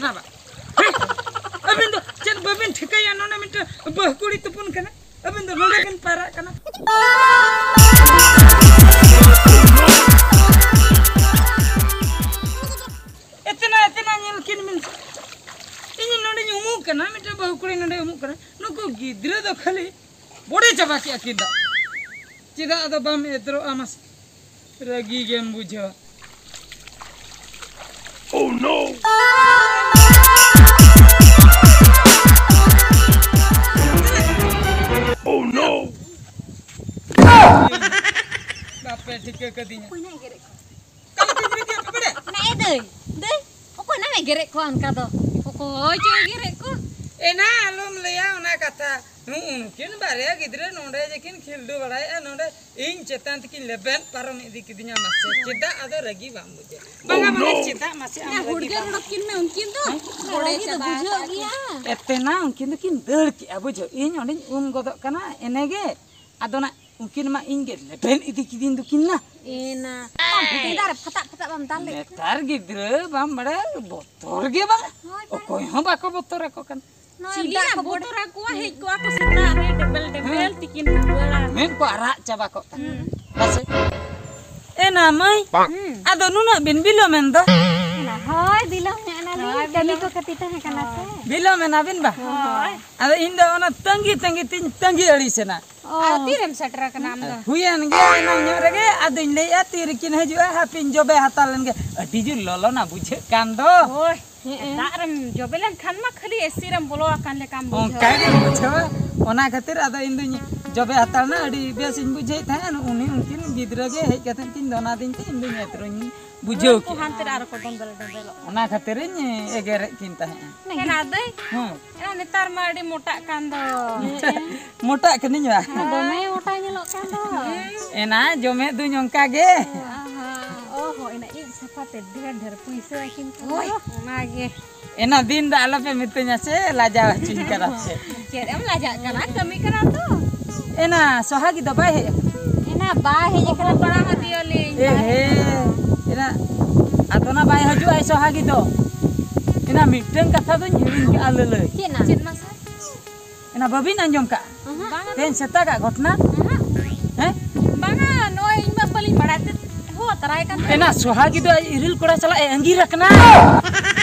ᱵᱟᱵᱟ᱾ ᱦᱮᱸ? ᱟᱹᱵᱤᱱ ᱫᱚ ᱪᱮᱫ ᱵᱟᱹᱵᱤᱱ ᱴᱷᱤᱠᱟᱹᱭᱟ? ᱱᱚᱰᱮ ᱢᱤᱫᱴᱟᱝ ᱵᱟᱹᱦᱩ ᱠᱩᱲᱤ ᱛᱩᱯᱩᱱ ᱠᱟᱱᱟ, ᱟᱹᱵᱤᱱ ᱫᱚ ᱱᱚᱰᱮ ᱵᱤᱱ ᱯᱟᱭᱨᱟᱜ ᱠᱟᱱᱟ᱾ ᱮᱛᱱᱟ, ᱮᱛᱱᱟ ᱧᱮᱞ ᱠᱤᱱ ᱵᱤᱱ ᱥᱮ᱾ ᱤᱧ ᱱᱚᱰᱮᱧ ᱩᱢᱩᱜ ᱠᱟᱱᱟ, ᱢᱤᱫᱴᱟᱝ ᱵᱟᱹᱦᱩ ᱠᱩᱲᱤ ᱱᱚᱰᱮ ᱩᱢᱩᱜ ᱠᱟᱱᱟ᱾ ᱱᱩᱠᱩ ᱜᱤᱫᱽᱨᱟᱹ ᱫᱚ ᱠᱷᱟᱹᱞᱤ ᱵᱚᱰᱮ ᱪᱟᱵᱟ ᱠᱮᱜᱼᱟ ᱠᱤᱱ ᱫᱟᱜ᱾ ᱪᱮᱫᱟᱜ ᱟᱫᱚ ᱵᱟᱢ ᱮᱫᱽᱨᱚᱜᱼᱟ ᱢᱟᱥᱮ? ᱨᱟᱹᱜᱤ ᱜᱮᱢ ᱵᱩᱡᱷᱟᱹᱣᱟ᱾ Oh no! Oh no! ᱵᱟᱯᱮ ᱴᱷᱤᱠᱟᱹ ᱠᱟᱫᱤᱧᱟ᱾ ᱚᱠᱚᱭ ᱱᱟᱭ ᱜᱮᱨᱮᱫ ᱠᱚᱣᱟ? ᱚᱠᱟ ᱞᱮᱠᱟ ᱜᱤᱫᱽᱨᱟᱹ ᱜᱮ ᱟᱯᱮ ᱵᱟᱲᱟᱭᱟ? ᱱᱮ ᱮ ᱫᱟᱹᱭ, ᱫᱟᱹᱭ, ᱚᱠᱚᱭ ᱱᱟᱭ ᱜᱮᱨᱮᱫ ᱠᱚᱣᱟ ᱚᱱᱠᱟ ᱫᱚ? ᱚᱠᱚᱭ ᱪᱚᱭ ᱜᱮᱨᱮᱫ ᱠᱚ? ᱮᱱᱟ ᱟᱞᱚᱢ ᱞᱟᱹᱭᱟ ᱚᱱᱟ ᱠᱟᱛᱷᱟ᱾ ᱱᱩᱜᱼᱩ ᱱᱩᱠᱤᱱ ᱵᱟᱨᱭᱟ ᱜᱤᱫᱽᱨᱟᱹ ᱱᱚᱰᱮ ᱡᱮᱠᱤᱱ ᱠᱷᱤᱞᱰᱩ ᱵᱟᱲᱟᱭᱮᱫᱼᱟ, ᱱᱚᱰᱮ ᱤᱧ ᱪᱮᱛᱟᱱ ᱛᱮᱠᱤᱱ ᱞᱮᱵᱮᱫ ᱯᱟᱨᱚᱢ ᱤᱫᱤ ᱠᱤᱫᱤᱧᱟ᱾ ᱢᱟᱥᱮ ᱪᱮᱫᱟᱜ ᱟᱫᱚ ᱨᱟᱹᱜᱤ ᱵᱟᱢ ᱵᱩᱡᱷᱟᱹᱣᱟ? ᱵᱟᱝᱟ, ᱵᱟᱝᱟ, ᱪᱮᱫᱟᱜ ᱢᱟᱥᱮ ᱟᱢ ᱨᱟᱹᱜᱤ ᱦᱩᱲᱜᱟᱹ ᱵᱟᱢ ᱨᱚᱲᱚᱠ ᱠᱤᱱ ᱢᱮ ᱩᱱᱠᱤᱱ ᱫᱚ᱾ ᱦᱮᱸ? ᱵᱚᱰᱮ ᱨᱟᱹᱜᱤ ᱫᱚ ᱪᱟᱵᱟ ᱵᱩᱡᱷᱟᱹᱜ ᱟᱠᱟᱫ ᱜᱮᱭᱟ᱾ ᱠᱤᱱ᱾ ᱮᱛᱮᱱᱟ ᱩᱱᱠᱤᱱ ᱫᱚᱠᱤᱱ ᱫᱟᱹᱲ ᱠᱮᱜᱼᱟ, ᱵᱩᱡᱷᱟᱹᱣ᱾ ᱤᱧ ᱚᱸᱰᱮᱧ ᱩᱢ ᱜᱚᱫᱚᱜ ᱠᱟᱱᱟ, ᱮᱱᱮᱜᱮ ᱟᱫᱚ ᱱᱟ ᱩᱱᱠᱤᱱ ᱢᱟ ᱤᱧ ᱜᱮ ᱞᱮᱵᱮᱫ ᱤᱫᱤ ᱠᱤᱫᱤᱧ ᱫᱚᱠᱤᱱ ᱱᱟ᱾ ᱮᱱᱟ᱾ ᱵᱟᱢ ᱯᱷᱩᱴᱤ ᱫᱟᱨᱮ ᱯᱷᱟᱛᱟᱜ ᱯᱷᱟᱛᱟᱜ ᱵᱟᱢ ᱫᱟᱞ ᱞᱮᱫ ᱠᱷᱟᱱ᱾ ᱱᱮᱛᱟᱨ ᱜᱤᱫᱽᱨᱟᱹ ᱵᱟᱢ ᱵᱟᱲᱟᱭᱟ, ᱵᱚᱛᱚᱨ ᱜᱮ ᱵᱟᱝ᱾ ᱦᱳᱭ, ᱵᱟᱝ᱾ ᱚᱠᱚᱭ ᱦᱚᱸ ᱵᱟᱠᱚ ᱵᱚᱛᱚᱨ ᱟᱠᱚ ᱠᱟᱱᱟ᱾ ᱱᱚᱣᱟ ᱪᱤᱞᱤ ᱫᱟᱜ ᱱᱟᱜ ᱠᱚ ᱵᱚᱰᱮ- ᱵᱚᱛᱚᱨ ᱟᱠᱚᱣᱟ? ᱦᱮᱡ ᱠᱚᱜᱼᱟ ᱠᱚ ᱥᱮᱛᱟᱜ ᱨᱮ ᱰᱮᱵᱮᱞ ᱰᱮᱵᱮᱞ ᱦᱮᱸ᱾ ᱛᱤᱠᱤᱱ ᱵᱮᱲᱟ᱾ ᱢᱮᱫ ᱠᱚ ᱟᱨᱟᱜ ᱪᱟᱵᱟ ᱠᱚᱜ ᱛᱟᱠᱚᱣᱟ᱾ ᱦᱩᱸ᱾ ᱦᱮᱸ ᱥᱮ? ᱮᱱᱟ ᱢᱟᱹᱭ, ᱦᱩᱸ᱾ ᱟᱫᱚ ᱱᱩᱱᱟᱹᱜ ᱵᱤᱱ ᱵᱤᱞᱚᱢ ᱮᱱ ᱫᱚ? ᱮᱱᱟ, ᱦᱳᱭ, ᱵᱤᱞᱚᱢ ᱧᱚᱜ ᱮᱱᱟᱞᱤᱧ, ᱦᱳᱭ, ᱠᱟᱹᱢᱤ ᱵᱤᱞᱚᱢ᱾ ᱠᱚ ᱠᱟᱹᱴᱤᱡ ᱛᱟᱦᱮᱸ ᱠᱟᱱᱟ ᱥᱮ᱾ ᱦᱳᱭ᱾ ᱵᱤᱞᱚᱢ ᱮᱱᱟ ᱵᱤᱱ ᱵᱟ? ᱦᱳᱭ᱾ ᱟᱫᱚ ᱤᱧ ᱫᱚ ᱚᱱᱟ ᱛᱟᱺᱜᱤ ᱛᱟᱺᱜᱤ ᱛᱤᱧ ᱛᱟᱺᱜᱤ ᱟᱹᱲᱤᱥ ᱮᱱᱟ᱾ ᱚ᱾ ᱟᱨ ᱛᱤᱨᱮᱢ ᱥᱮᱴᱮᱨ ᱟᱠᱟᱱᱟ ᱟᱢ ᱫᱚ? ᱦᱩᱭᱮᱱ ᱜᱮᱭᱟ ᱮᱱᱟᱝ ᱧᱚᱜ ᱨᱮᱜᱮ, ᱟᱫᱚᱧ ᱞᱟᱹᱭᱮᱫᱼᱟ ᱛᱤ ᱨᱮᱠᱤᱱ ᱦᱤᱡᱩᱜᱼᱟ, ᱦᱟᱯᱮᱧ ᱡᱚᱵᱮ ᱦᱟᱛᱟᱲ ᱞᱮᱱ ᱜᱮ᱾ ᱟᱹᱰᱤ ᱡᱳᱨ ᱞᱚᱞᱚᱱᱟ ᱵᱩᱡᱷᱟᱹᱜ ᱠᱟᱱ ᱫᱚ᱾ ᱦᱳᱭ, ᱦᱮᱸ᱾ ᱫᱟᱜ ᱨᱮᱢ ᱡᱚᱵᱮ ᱞᱮᱱᱠᱷᱟᱱ ᱢᱟ ᱠᱷᱟᱹᱞᱤ ᱮᱥᱤ ᱨᱮᱢ ᱵᱚᱞᱚ ᱟᱠᱟᱱ ᱞᱮᱠᱟᱢ ᱵᱩᱡᱷᱟᱹᱣᱟ᱾ ᱚᱱᱠᱟ ᱜᱮᱢ ᱵᱩᱡᱷᱟᱹᱣᱟ᱾ ᱚᱱᱟ ᱠᱷᱟᱹᱛᱤᱨ ᱟᱫᱚ ᱤᱧ ᱫᱩᱧ ᱡᱚᱵᱮ ᱦᱟᱛᱟᱲ ᱮᱱᱟ, ᱟᱹᱰᱤ ᱵᱮᱥ ᱤᱧ ᱵᱩᱡᱷᱟᱹᱣᱮᱫ ᱛᱟᱦᱮᱸᱫ᱾ ᱩᱱᱤ, ᱩᱱᱠᱤᱱ ᱜᱤᱫᱽᱨᱟᱹ ᱜᱮ ᱦᱮᱡ ᱠᱟᱛᱮᱫ ᱠᱤᱱ ᱫᱚᱱᱟᱫᱤᱧ ᱛᱮ ᱤᱧ ᱫᱩᱧ ᱮᱛᱨᱚᱧ ᱵᱩᱡᱷᱟᱹᱣ ᱩᱱᱠᱩ ᱠᱮᱫᱼᱟ᱾ ᱦᱟᱱᱛᱮ ᱨᱮ ᱟᱨᱚ ᱠᱚ ᱫᱚᱱᱫᱚᱞ ᱫᱚᱱᱫᱚᱞᱚᱜ ᱠᱟᱱᱟ᱾ ᱚᱱᱟ ᱠᱷᱟᱹᱛᱤᱨᱤᱧ ᱮᱜᱮᱨᱮᱫ ᱠᱤᱱ ᱛᱟᱦᱮᱸᱫᱼᱟ᱾ ᱦᱮᱸ, ᱱᱟ ᱫᱟᱹᱭ᱾ ᱦᱮᱸ᱾ ᱮᱱᱟ ᱱᱮᱛᱟᱨ ᱢᱟ ᱟᱹᱰᱤ ᱢᱚᱴᱟᱜ ᱠᱟᱱ ᱫᱚ᱾ ᱢᱚᱴᱟᱜ ᱠᱟᱹᱱᱟᱹᱧ ᱵᱟ? ᱫᱚᱢᱮ ᱢᱚᱴᱟ ᱧᱮᱞᱚᱜ ᱠᱟᱱ ᱫᱚ᱾ ᱮᱱᱟ ᱡᱚᱢᱮᱫ ᱫᱩᱧ ᱚᱱᱠᱟ ᱜᱮ᱾ ᱟᱦᱟ, ᱚ ᱦᱚᱸ, ᱮᱱᱟ ᱤᱡ ᱥᱟᱯᱷᱟ ᱛᱮ ᱰᱷᱮᱨ ᱰᱷᱮᱨ ᱯᱩᱭᱥᱟᱹ ᱟᱹᱠᱤᱱ ᱠᱟᱱᱟ᱾ ᱦᱳᱭ᱾ ᱚᱱᱟᱜᱮ᱾ ᱮᱱᱟ ᱫᱤᱱ ᱫᱚ ᱟᱞᱚᱯᱮ ᱢᱤᱛᱟᱹᱧᱟ ᱥᱮ, ᱞᱟᱡᱟᱣ ᱦᱚᱪᱚᱧ ᱠᱟᱱᱟ ᱯᱮ᱾ ᱪᱮᱫ ᱮᱢ ᱞᱟᱡᱟᱜ ᱠᱟᱱᱟ? ᱠᱟᱹᱢᱤ ᱠᱟᱱᱟ ᱛᱚ᱾ ᱮᱱᱟ ᱥᱚᱦᱟᱜᱤ ᱫᱚ ᱵᱟᱭ ᱦᱮᱡ ᱟᱠᱟᱱᱟ? ᱮᱱᱟ ᱵᱟᱭ ᱦᱮᱡ ᱟᱠᱟᱱᱟ᱾ ᱦᱚᱦᱚ ᱵᱟᱲᱟ ᱟᱫᱮᱭᱟᱞᱤᱧ, ᱮ ᱵᱟᱭ ᱦᱮᱡ ᱦᱮ, ᱟᱠᱟᱱᱟ᱾ ᱮᱱᱟ ᱟᱫᱚ ᱱᱟ ᱵᱟᱭ ᱦᱤᱡᱩᱜ ᱟᱭ ᱥᱚᱦᱟᱜᱤ ᱫᱚ᱾ ᱮᱱᱟ ᱢᱤᱫᱴᱟᱝ ᱠᱟᱛᱷᱟ ᱫᱚᱧ ᱦᱤᱲᱤᱧ ᱠᱟᱜᱼᱟ ᱞᱟᱹᱞᱟᱹᱭ᱾ ᱪᱮᱫ ᱱᱟ? ᱪᱮᱫ ᱢᱟᱥᱮ? ᱮᱱᱟ ᱵᱟᱹᱵᱤᱱ ᱟᱸᱡᱚᱢ ᱠᱟᱜᱼᱟ? ᱵᱟᱝᱟ᱾ ᱛᱮᱦᱮᱧ ᱥᱮᱛᱟᱜᱟᱜ ᱜᱷᱚᱴᱱᱟ? ᱦᱮᱸ? ᱵᱟᱝᱟ, ᱱᱚᱜᱼᱚᱭ ᱤᱧ ᱢᱟ ᱵᱟᱹᱞᱤᱧ ᱵᱟᱲᱟᱭ ᱛᱮ ᱦᱚᱦᱚ ᱛᱟᱨᱟᱭ ᱠᱟᱱ ᱛᱟᱦᱮᱸᱫ᱾ ᱮᱱᱟ ᱥᱚᱦᱟᱜᱤ ᱫᱚ ᱟᱡ ᱤᱨᱤᱞ ᱠᱚᱲᱟ ᱥᱟᱞᱟᱜ ᱮ ᱟᱸᱜᱤᱨ ᱟᱠᱟᱱᱟ᱾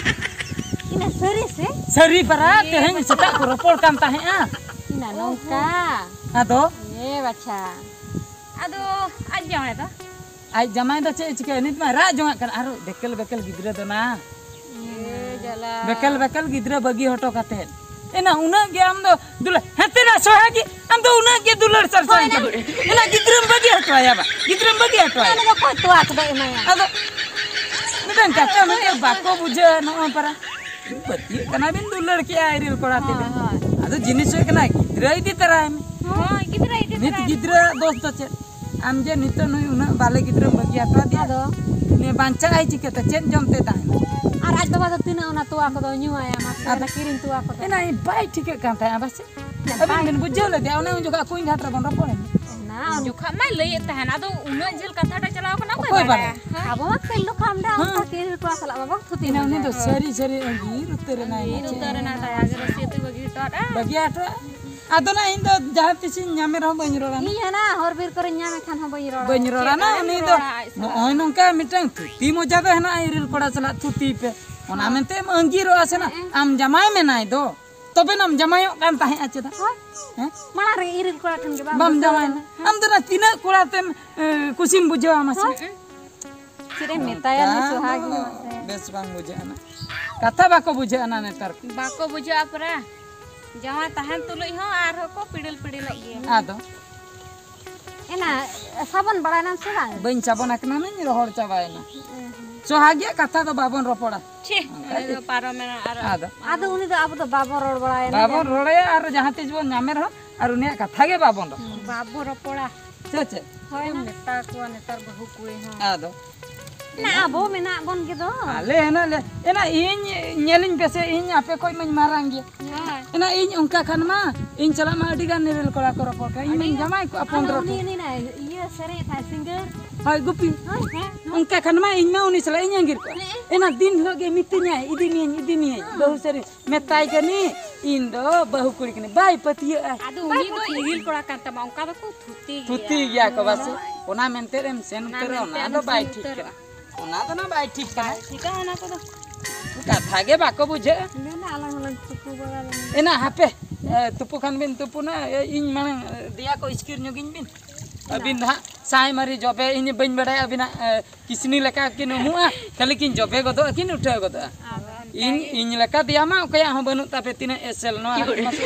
ᱤᱱᱟ ᱥᱟᱹᱨᱤ ᱥᱮ? ᱥᱟᱹᱨᱤ ᱯᱟᱨᱟ, ᱛᱮᱦᱮᱧ ᱥᱮᱛᱟᱜ ᱠᱚ ᱨᱚᱯᱚᱲ ᱠᱟᱱ ᱛᱟᱦᱮᱸᱜᱼᱟ᱾ ᱤᱱᱟ ᱱᱚᱝᱠᱟ᱾ ᱟᱫᱚ? ᱮ ᱵᱟᱪᱷᱟ᱾ ᱟᱫᱚ ᱟᱡ ᱡᱟᱶᱟᱭ ᱫᱚ? ᱟᱡ ᱡᱟᱢᱟᱭ ᱫᱚ ᱪᱮᱫ ᱮ ᱪᱤᱠᱟᱹᱭᱟ? ᱱᱤᱛ ᱢᱟ ᱨᱟᱜ ᱡᱚᱝᱟᱜ ᱠᱟᱱᱟ᱾ ᱟᱨ ᱵᱮᱠᱮᱞ ᱵᱮᱠᱮᱞ ᱜᱤᱫᱽᱨᱟᱹ ᱫᱚ ᱱᱟ᱾ ᱮ ᱡᱟᱞᱟ᱾ ᱵᱮᱠᱮᱞ ᱵᱮᱠᱮᱞ ᱜᱤᱫᱽᱨᱟᱹ ᱵᱟᱹᱜᱤ ᱦᱚᱴᱚ ᱠᱟᱛᱮᱫ᱾ ᱮᱱᱟ ᱩᱱᱟᱹᱜ ᱜᱮ ᱟᱢ ᱫᱚ ᱫᱩᱞᱟᱹᱲ, ᱦᱮᱸᱛᱮ ᱱᱟ ᱥᱚᱦᱟᱜᱤ, ᱟᱢ ᱫᱚ ᱩᱱᱟᱹᱜ ᱜᱮ ᱫᱩᱞᱟᱹᱲ ᱥᱟᱨᱥᱟᱣ ᱦᱳᱭ ᱱᱟ᱾ ᱛᱟᱵᱚᱱ᱾ ᱮᱱᱟ ᱜᱤᱫᱽᱨᱟᱹᱢ ᱵᱟᱹᱜᱤ ᱦᱚᱴᱚ ᱟᱭᱟ ᱵᱟ? ᱜᱤᱫᱽᱨᱟᱹᱢ ᱵᱟᱹᱜᱤ ᱦᱚᱴᱚ ᱟᱭᱟ? ᱚᱱᱟ ᱫᱚ ᱚᱠᱚᱭ ᱛᱚᱣᱟ ᱠᱚᱫᱚ ᱮᱢᱟᱭᱟ? ᱟᱫᱚ ᱢᱤᱫᱴᱟᱝ ᱠᱟᱛᱷᱟ ᱢᱤᱫᱴᱟᱝ ᱵᱟᱠᱚ ᱵᱩᱡᱷᱟᱹᱣᱟ ᱱᱚᱜᱼᱚᱭ ᱯᱟᱨᱟ᱾ ᱯᱟᱹᱛᱭᱟᱹᱜ ᱠᱟᱱᱟ ᱵᱤᱱ ᱫᱩᱞᱟᱹᱲ ᱠᱮᱜᱼᱟ ᱤᱨᱤᱞ ᱠᱚᱲᱟ ᱛᱮ᱾ ᱦᱳᱭ, ᱦᱳᱭ᱾ ᱟᱫᱚ ᱡᱤᱱᱤᱥ ᱦᱩᱭᱩᱜ ᱠᱟᱱᱟ ᱜᱤᱫᱽᱨᱟᱹ ᱤᱫᱤ ᱛᱟᱨᱟᱭ ᱢᱮ᱾ ᱦᱳᱭ, ᱜᱤᱫᱽᱨᱟᱹ ᱤᱫᱤ ᱱᱤᱛ ᱛᱟᱨᱟᱭ ᱢᱮ᱾ ᱜᱤᱫᱽᱨᱟᱹ ᱫᱚᱥ ᱫᱚ ᱪᱮᱫ? ᱟᱢ ᱡᱮ ᱱᱤᱛᱚᱜ ᱱᱩᱭ ᱩᱱᱟᱹᱜ ᱵᱟᱞᱮ ᱜᱤᱫᱽᱨᱟᱹᱢ ᱵᱟᱹᱜᱤ ᱦᱚᱴᱚ ᱟᱫᱮᱭᱟ᱾ ᱟᱫᱚ? ᱩᱱᱤ ᱵᱟᱧᱪᱟᱜ ᱟᱭ ᱪᱤᱠᱟᱹᱛᱮ? ᱪᱮᱫ ᱡᱚᱢ ᱛᱮ ᱛᱟᱦᱮᱱᱟ? ᱟᱨ ᱟᱡ ᱵᱟᱵᱟ ᱫᱚ ᱛᱤᱱᱟᱹᱜ ᱚᱱᱟ ᱛᱚᱣᱟ ᱠᱚᱫᱚ ᱧᱩᱣᱟᱭᱟ? ᱢᱟᱥᱮ ᱟᱫᱚ? ᱚᱱᱟ ᱠᱤᱨᱤᱧ ᱛᱚᱣᱟ ᱠᱚᱫᱚ᱾ ᱮᱱᱟ ᱵᱟᱭ ᱴᱷᱤᱠᱟᱹᱜ ᱠᱟᱱ ᱛᱟᱦᱮᱸᱫ ᱟᱵᱟᱨ ᱥᱮ᱾ ᱟᱹᱵᱤᱱ ᱵᱟᱭ ᱵᱤᱱ ᱵᱩᱡᱷᱟᱹᱣ ᱞᱮᱫᱮᱭᱟ ᱚᱱᱮ ᱩᱱ ᱡᱚᱠᱷᱚᱱ ᱠᱩᱧ ᱜᱷᱟᱴ ᱨᱮᱵᱚᱱ ᱨᱚᱯᱚᱲ ᱮᱱ᱾ ᱚᱱᱟ ᱩᱱ ᱡᱚᱠᱷᱚᱱ ᱢᱟᱭ ᱞᱟᱹᱭᱮᱫ ᱛᱟᱦᱮᱱ, ᱟᱫᱚ ᱩᱱᱟᱹᱜ ᱡᱷᱟᱹᱞ ᱠᱟᱛᱷᱟ ᱴᱟ ᱪᱟᱞᱟᱣ ᱠᱟᱱᱟ, ᱚᱠᱚᱭ ᱚᱠᱚᱭ ᱵᱟᱲᱟᱭᱟ? ᱵᱟᱲᱟᱭᱟ? ᱦᱮᱸ? ᱟᱵᱚ ᱢᱟ ᱯᱟᱹᱦᱤᱞ ᱠᱷᱚᱱ ᱫᱚ ᱦᱮᱸ᱾ ᱚᱱᱠᱟ ᱠᱤᱨᱤᱧ ᱠᱚᱲᱟ ᱥᱟᱞᱟᱜ ᱵᱟᱵᱚᱱ ᱛᱷᱩᱛᱤ ᱮᱱᱟ ᱩᱱᱤ ᱫᱚ ᱢᱮᱭᱟ᱾ ᱥᱟᱹᱨᱤ ᱥᱟᱹᱨᱤ ᱟᱸᱜᱤᱨ ᱩᱛᱟᱹᱨ ᱮᱱᱟᱭ ᱟᱸᱜᱤᱨ ᱢᱟᱪᱮ᱾ ᱩᱛᱟᱹᱨ ᱮᱱᱟᱭ ᱛᱟᱭᱟ, ᱟᱜᱮ ᱨᱟᱹᱥᱤ ᱟᱹᱛᱩ ᱵᱟᱹᱜᱤ ᱦᱚᱴᱚ ᱟᱫ ᱟᱭ᱾ ᱵᱟᱹᱜᱤ ᱦᱚᱴᱚ ᱟᱫ᱾ ᱟᱫᱚ ᱱᱟ ᱤᱧ ᱫᱚ ᱡᱟᱦᱟᱸ ᱛᱤᱥᱤᱧ ᱧᱟᱢᱮ ᱨᱮᱦᱚᱸ ᱵᱟᱹᱧ ᱨᱚᱲᱟ ᱱᱟ᱾ ᱤᱧ ᱦᱟᱱᱟ ᱦᱚᱨ ᱵᱤᱨ ᱠᱚᱨᱮᱧ ᱧᱟᱢᱮ ᱠᱷᱟᱱ ᱦᱚᱸ ᱵᱟᱹᱧ ᱨᱚᱲᱟ᱾ ᱵᱟᱹᱧ ᱨᱚᱲᱟ ᱪᱮᱫ ᱱᱟ, ᱮᱢ ᱩᱱᱤ ᱫᱚ ᱨᱚᱲᱟ ᱟᱡ ᱥᱟᱞᱟᱜ? ᱱᱚᱜᱼᱚᱭ ᱱᱚᱝᱠᱟ ᱢᱤᱫᱴᱟᱝ ᱛᱷᱩᱛᱤ ᱢᱚᱡᱟ ᱫᱚ ᱦᱮᱱᱟᱜᱼᱟ ᱤᱨᱤᱞ ᱠᱚᱲᱟ ᱥᱟᱞᱟᱜ ᱛᱷᱩᱛᱤ ᱯᱮ᱾ ᱚᱱᱟ ᱦᱮᱸ᱾ ᱢᱮᱱᱛᱮ ᱮᱢ ᱟᱸᱜᱤᱨᱚᱜᱼᱟ ᱥᱮ ᱱᱟ? ᱦᱮᱸ᱾ ᱟᱢ ᱡᱟᱢᱟᱭ ᱢᱮᱱᱟᱭ ᱫᱚ᱾ ᱛᱚᱵᱮ ᱱᱟᱢ ᱡᱟᱢᱟᱭᱚᱜ ᱠᱟᱱ ᱛᱟᱦᱮᱸᱜᱼᱟ ᱪᱮᱫᱟᱜ? ᱦᱳᱭ᱾ ᱦᱮᱸ? ᱢᱟᱲᱟᱝ ᱨᱮ ᱤᱨᱤᱞ ᱠᱚᱲᱟ ᱴᱷᱮᱱ ᱜᱮ ᱵᱟᱢ ᱵᱟᱢ ᱵᱩᱡᱷᱟᱹᱣ ᱡᱟᱶᱟᱭ ᱞᱮᱱᱟ? ᱞᱮᱱᱟ᱾ ᱟᱢ ᱫᱚ ᱱᱟ ᱛᱤᱱᱟᱹᱜ ᱠᱚᱲᱟ ᱛᱮᱢ, ᱮ, ᱠᱩᱥᱤᱢ ᱵᱩᱡᱷᱟᱹᱣᱟ ᱢᱟᱥᱮ? ᱦᱳᱭ᱾ ᱪᱮᱫ ᱮᱢ ᱢᱮᱛᱟᱭᱟ ᱱᱩᱭ ᱚᱱᱠᱟ ᱥᱚᱦᱟᱜᱤ ᱫᱚ ᱢᱟᱥᱮ? ᱵᱮᱥ ᱵᱟᱝ ᱵᱩᱡᱷᱟᱹᱜᱼᱟ ᱱᱟ᱾ ᱠᱟᱛᱷᱟ ᱵᱟᱠᱚ ᱵᱩᱡᱷᱟᱹᱜᱼᱟ ᱱᱟ ᱱᱮᱛᱟᱨ ᱠᱚ᱾ ᱵᱟᱠᱚ ᱵᱩᱡᱷᱟᱹᱜᱼᱟ ᱯᱟᱨᱟ᱾ ᱡᱟᱶᱟᱭ ᱛᱟᱦᱮᱱ ᱛᱩᱞᱩᱡ ᱦᱚᱸ ᱟᱨᱦᱚᱸ ᱠᱚ ᱯᱤᱲᱤᱞ ᱯᱤᱲᱤᱞᱚᱜ ᱜᱮᱭᱟ᱾ ᱟᱫᱚ? ᱮᱱᱟ, ᱥᱟᱵᱚᱱ ᱵᱟᱲᱟᱭᱱᱟᱢ ᱥᱮ ᱵᱟᱝ? ᱵᱟᱹᱧ ᱥᱟᱵᱚᱱ ᱟᱠᱟᱱᱟ ᱱᱟᱧ, ᱨᱚᱦᱚᱲ ᱪᱟᱵᱟᱭᱮᱱᱟ᱾ ᱦᱮᱸ, ᱦᱮᱸ᱾ ᱥᱚᱦᱟᱜᱤᱭᱟᱜ ᱠᱟᱛᱷᱟ ᱫᱚ ᱵᱟᱵᱚᱱ ᱨᱚᱯᱚᱲᱟ᱾ ᱪᱷᱤ, ᱚᱱᱠᱟ ᱚᱱᱟ ᱜᱮ᱾ ᱫᱚ ᱯᱟᱨᱚᱢᱮᱱᱟ ᱟᱨ ᱟᱫᱚ? ᱟᱫᱚ ᱩᱱᱤ ᱫᱚ ᱟᱵᱚ ᱫᱚ ᱵᱟᱵᱚ ᱨᱚᱲ ᱵᱟᱲᱟᱭᱟ ᱵᱟᱵᱚᱱ ᱱᱟ᱾ ᱨᱚᱲᱟᱭᱟ ᱟᱨ ᱡᱟᱦᱟᱸ ᱛᱤᱥ ᱵᱚᱱ ᱧᱟᱢᱮ ᱨᱮᱦᱚᱸ ᱟᱨ ᱩᱱᱤᱭᱟᱜ ᱠᱟᱛᱷᱟ ᱜᱮ ᱵᱟᱵᱚᱱ ᱨᱚᱲᱟ᱾ ᱵᱟᱵᱚ ᱨᱚᱯᱚᱲᱟ᱾ ᱪᱮᱫ ᱪᱮᱫ? ᱦᱳᱭ ᱱᱟ᱾ ᱢᱮᱛᱟ ᱠᱚᱣᱟ ᱱᱮᱛᱟᱨ ᱵᱟᱹᱦᱩ ᱠᱩᱲᱤ ᱦᱚᱸ᱾ ᱟᱫᱚ? ᱢᱮᱱᱟᱜ, ᱟᱵᱚ ᱢᱮᱱᱟᱜ ᱵᱚᱱ ᱜᱮᱫᱚ᱾ ᱟᱞᱮ ᱦᱮᱱᱟᱜ ᱞᱮ, ᱮᱱᱟ ᱤᱧ ᱧᱮᱞᱤᱧ ᱯᱮᱥᱮ, ᱤᱧ ᱟᱯᱮ ᱠᱷᱚᱡ ᱢᱟᱧ ᱢᱟᱨᱟᱝ ᱜᱮᱭᱟ᱾ ᱦᱳᱭ᱾ ᱮᱱᱟ ᱤᱧ ᱚᱱᱠᱟ ᱠᱷᱟᱱ ᱢᱟ, ᱤᱧ ᱥᱟᱞᱟᱜ ᱢᱟ ᱟᱹᱰᱤ ᱜᱟᱱ ᱱᱤᱨᱤᱞ ᱠᱚᱲᱟ ᱠᱚ ᱨᱚᱯᱚᱲ ᱠᱟᱱᱟ᱾ ᱤᱧ ᱢᱟᱧ ᱡᱟᱢᱟᱭ ᱠᱚᱜᱼᱟ ᱟᱫᱚ ᱯᱚᱱᱫᱽᱨᱚ ᱩᱱᱤ, ᱴᱷᱮᱱ᱾ ᱩᱱᱤ ᱱᱟᱭ ᱤᱭᱟᱹ ᱥᱮᱨᱮᱧ ᱛᱟᱭ ᱥᱤᱝᱜᱟᱨ᱾ ᱦᱳᱭ, ᱜᱩᱯᱤ᱾ ᱦᱳᱭ, ᱦᱮᱸ᱾ ᱚᱱᱠᱟ ᱠᱷᱟᱱ ᱢᱟ ᱤᱧ ᱢᱟ ᱩᱱᱤ ᱥᱟᱞᱟᱜ ᱤᱧ ᱟᱸᱜᱤᱨ ᱠᱚᱜᱼᱟ᱾ ᱦᱮᱸ᱾ ᱮᱱᱟ ᱫᱤᱱ ᱦᱤᱞᱳᱜ ᱜᱮ ᱢᱤᱛᱟᱹᱧᱟᱭ, "ᱤᱫᱤ ᱢᱤᱭᱟᱹᱧ, ᱤᱫᱤ ᱢᱤᱭᱟᱹᱧ, ᱦᱮᱸ᱾ ᱵᱟᱹᱦᱩ ᱥᱟᱹᱨᱤ ᱢᱮᱛᱟᱭ ᱠᱟᱹᱱᱟᱹᱧ, ᱤᱧ ᱫᱚ ᱵᱟᱹᱦᱩ ᱠᱩᱲᱤ ᱠᱟᱹᱱᱟᱹᱧ", ᱵᱟᱭ ᱯᱟᱹᱛᱭᱟᱹᱜᱼᱟ᱾ ᱟᱫᱚ ᱩᱱᱤ ᱫᱚ ᱤᱨᱤᱞ ᱠᱚᱲᱟ ᱠᱟᱱ ᱛᱟᱢᱟ, ᱚᱱᱠᱟ ᱫᱚᱠᱚ ᱛᱷᱩᱛᱤ ᱜᱮᱭᱟ᱾ ᱛᱷᱩᱛᱤ ᱜᱮᱭᱟ ᱠᱚ ᱵᱟᱥᱮ᱾ ᱦᱳᱭ᱾ ᱚᱱᱟ ᱢᱮᱱᱛᱮ ᱮᱢ ᱥᱮᱱ ᱚᱱᱟ ᱩᱛᱟᱹᱨᱚᱜᱼᱟ, ᱢᱮᱱᱛᱮ ᱚᱱᱟ ᱟᱢ ᱫᱚ ᱵᱟᱭ ᱥᱮᱱ ᱴᱷᱤᱠ ᱩᱛᱟᱹᱨᱚᱜᱼᱟ᱾ ᱠᱟᱱᱟ᱾ ᱚᱱᱟ ᱫᱚ ᱱᱟ ᱵᱟᱭ ᱴᱷᱤᱠ ᱠᱟᱱᱟ᱾ ᱵᱟᱭ ᱴᱷᱤᱠᱟ ᱚᱱᱟ ᱠᱚᱫᱚ᱾ ᱠᱟᱛᱷᱟ ᱜᱮ ᱵᱟᱠᱚ ᱵᱩᱡᱷᱟᱹᱜᱼᱟ᱾ ᱢᱮᱱᱟ ᱟᱞᱟᱝ ᱦᱚᱸᱞᱟᱝ ᱛᱩᱯᱩ ᱵᱟᱲᱟ ᱞᱮᱱ ᱜᱮ᱾ ᱮᱱᱟ ᱦᱟᱯᱮ, ᱮ, ᱛᱩᱯᱩ ᱠᱷᱟᱱ ᱵᱤᱱ ᱛᱩᱯᱩᱱᱟ, ᱮ, ᱤᱧ ᱢᱟᱲᱟᱝ, ᱮ, ᱫᱮᱭᱟ ᱠᱚ ᱤᱥᱠᱤᱨ ᱧᱚᱜᱤᱧ ᱵᱤᱱ᱾ ᱟᱹᱵᱤᱱ ᱫᱚ ᱦᱟᱸᱜ ᱥᱟᱭ ᱢᱟᱹᱨᱤ ᱡᱚᱵᱮ, ᱤᱧ ᱵᱟᱹᱧ ᱵᱟᱲᱟᱭᱟ ᱟᱹᱵᱤᱱᱟᱜ, ᱮ, ᱠᱤᱥᱱᱤ ᱞᱮᱠᱟ ᱠᱤᱱ ᱩᱢᱩᱜᱼᱟ, ᱠᱷᱟᱹᱞᱤ ᱠᱤᱱ ᱡᱚᱵᱮ ᱜᱚᱫᱚᱜᱼᱟ, ᱠᱤᱱ ᱩᱴᱷᱟᱹᱣ ᱜᱚᱫᱚᱜᱼᱟ᱾ ᱟᱫᱚ ᱚᱱᱠᱟ ᱤᱧ, ᱜᱮ᱾ ᱤᱧ ᱞᱮᱠᱟ ᱫᱮᱭᱟ ᱢᱟ ᱚᱠᱚᱭᱟᱜ ᱦᱚᱸ ᱵᱟᱹᱱᱩᱜ ᱛᱟᱯᱮ, ᱛᱤᱱᱟᱹᱜ ᱮᱥᱮᱞ ᱱᱚᱣᱟ ᱢᱟᱥᱮ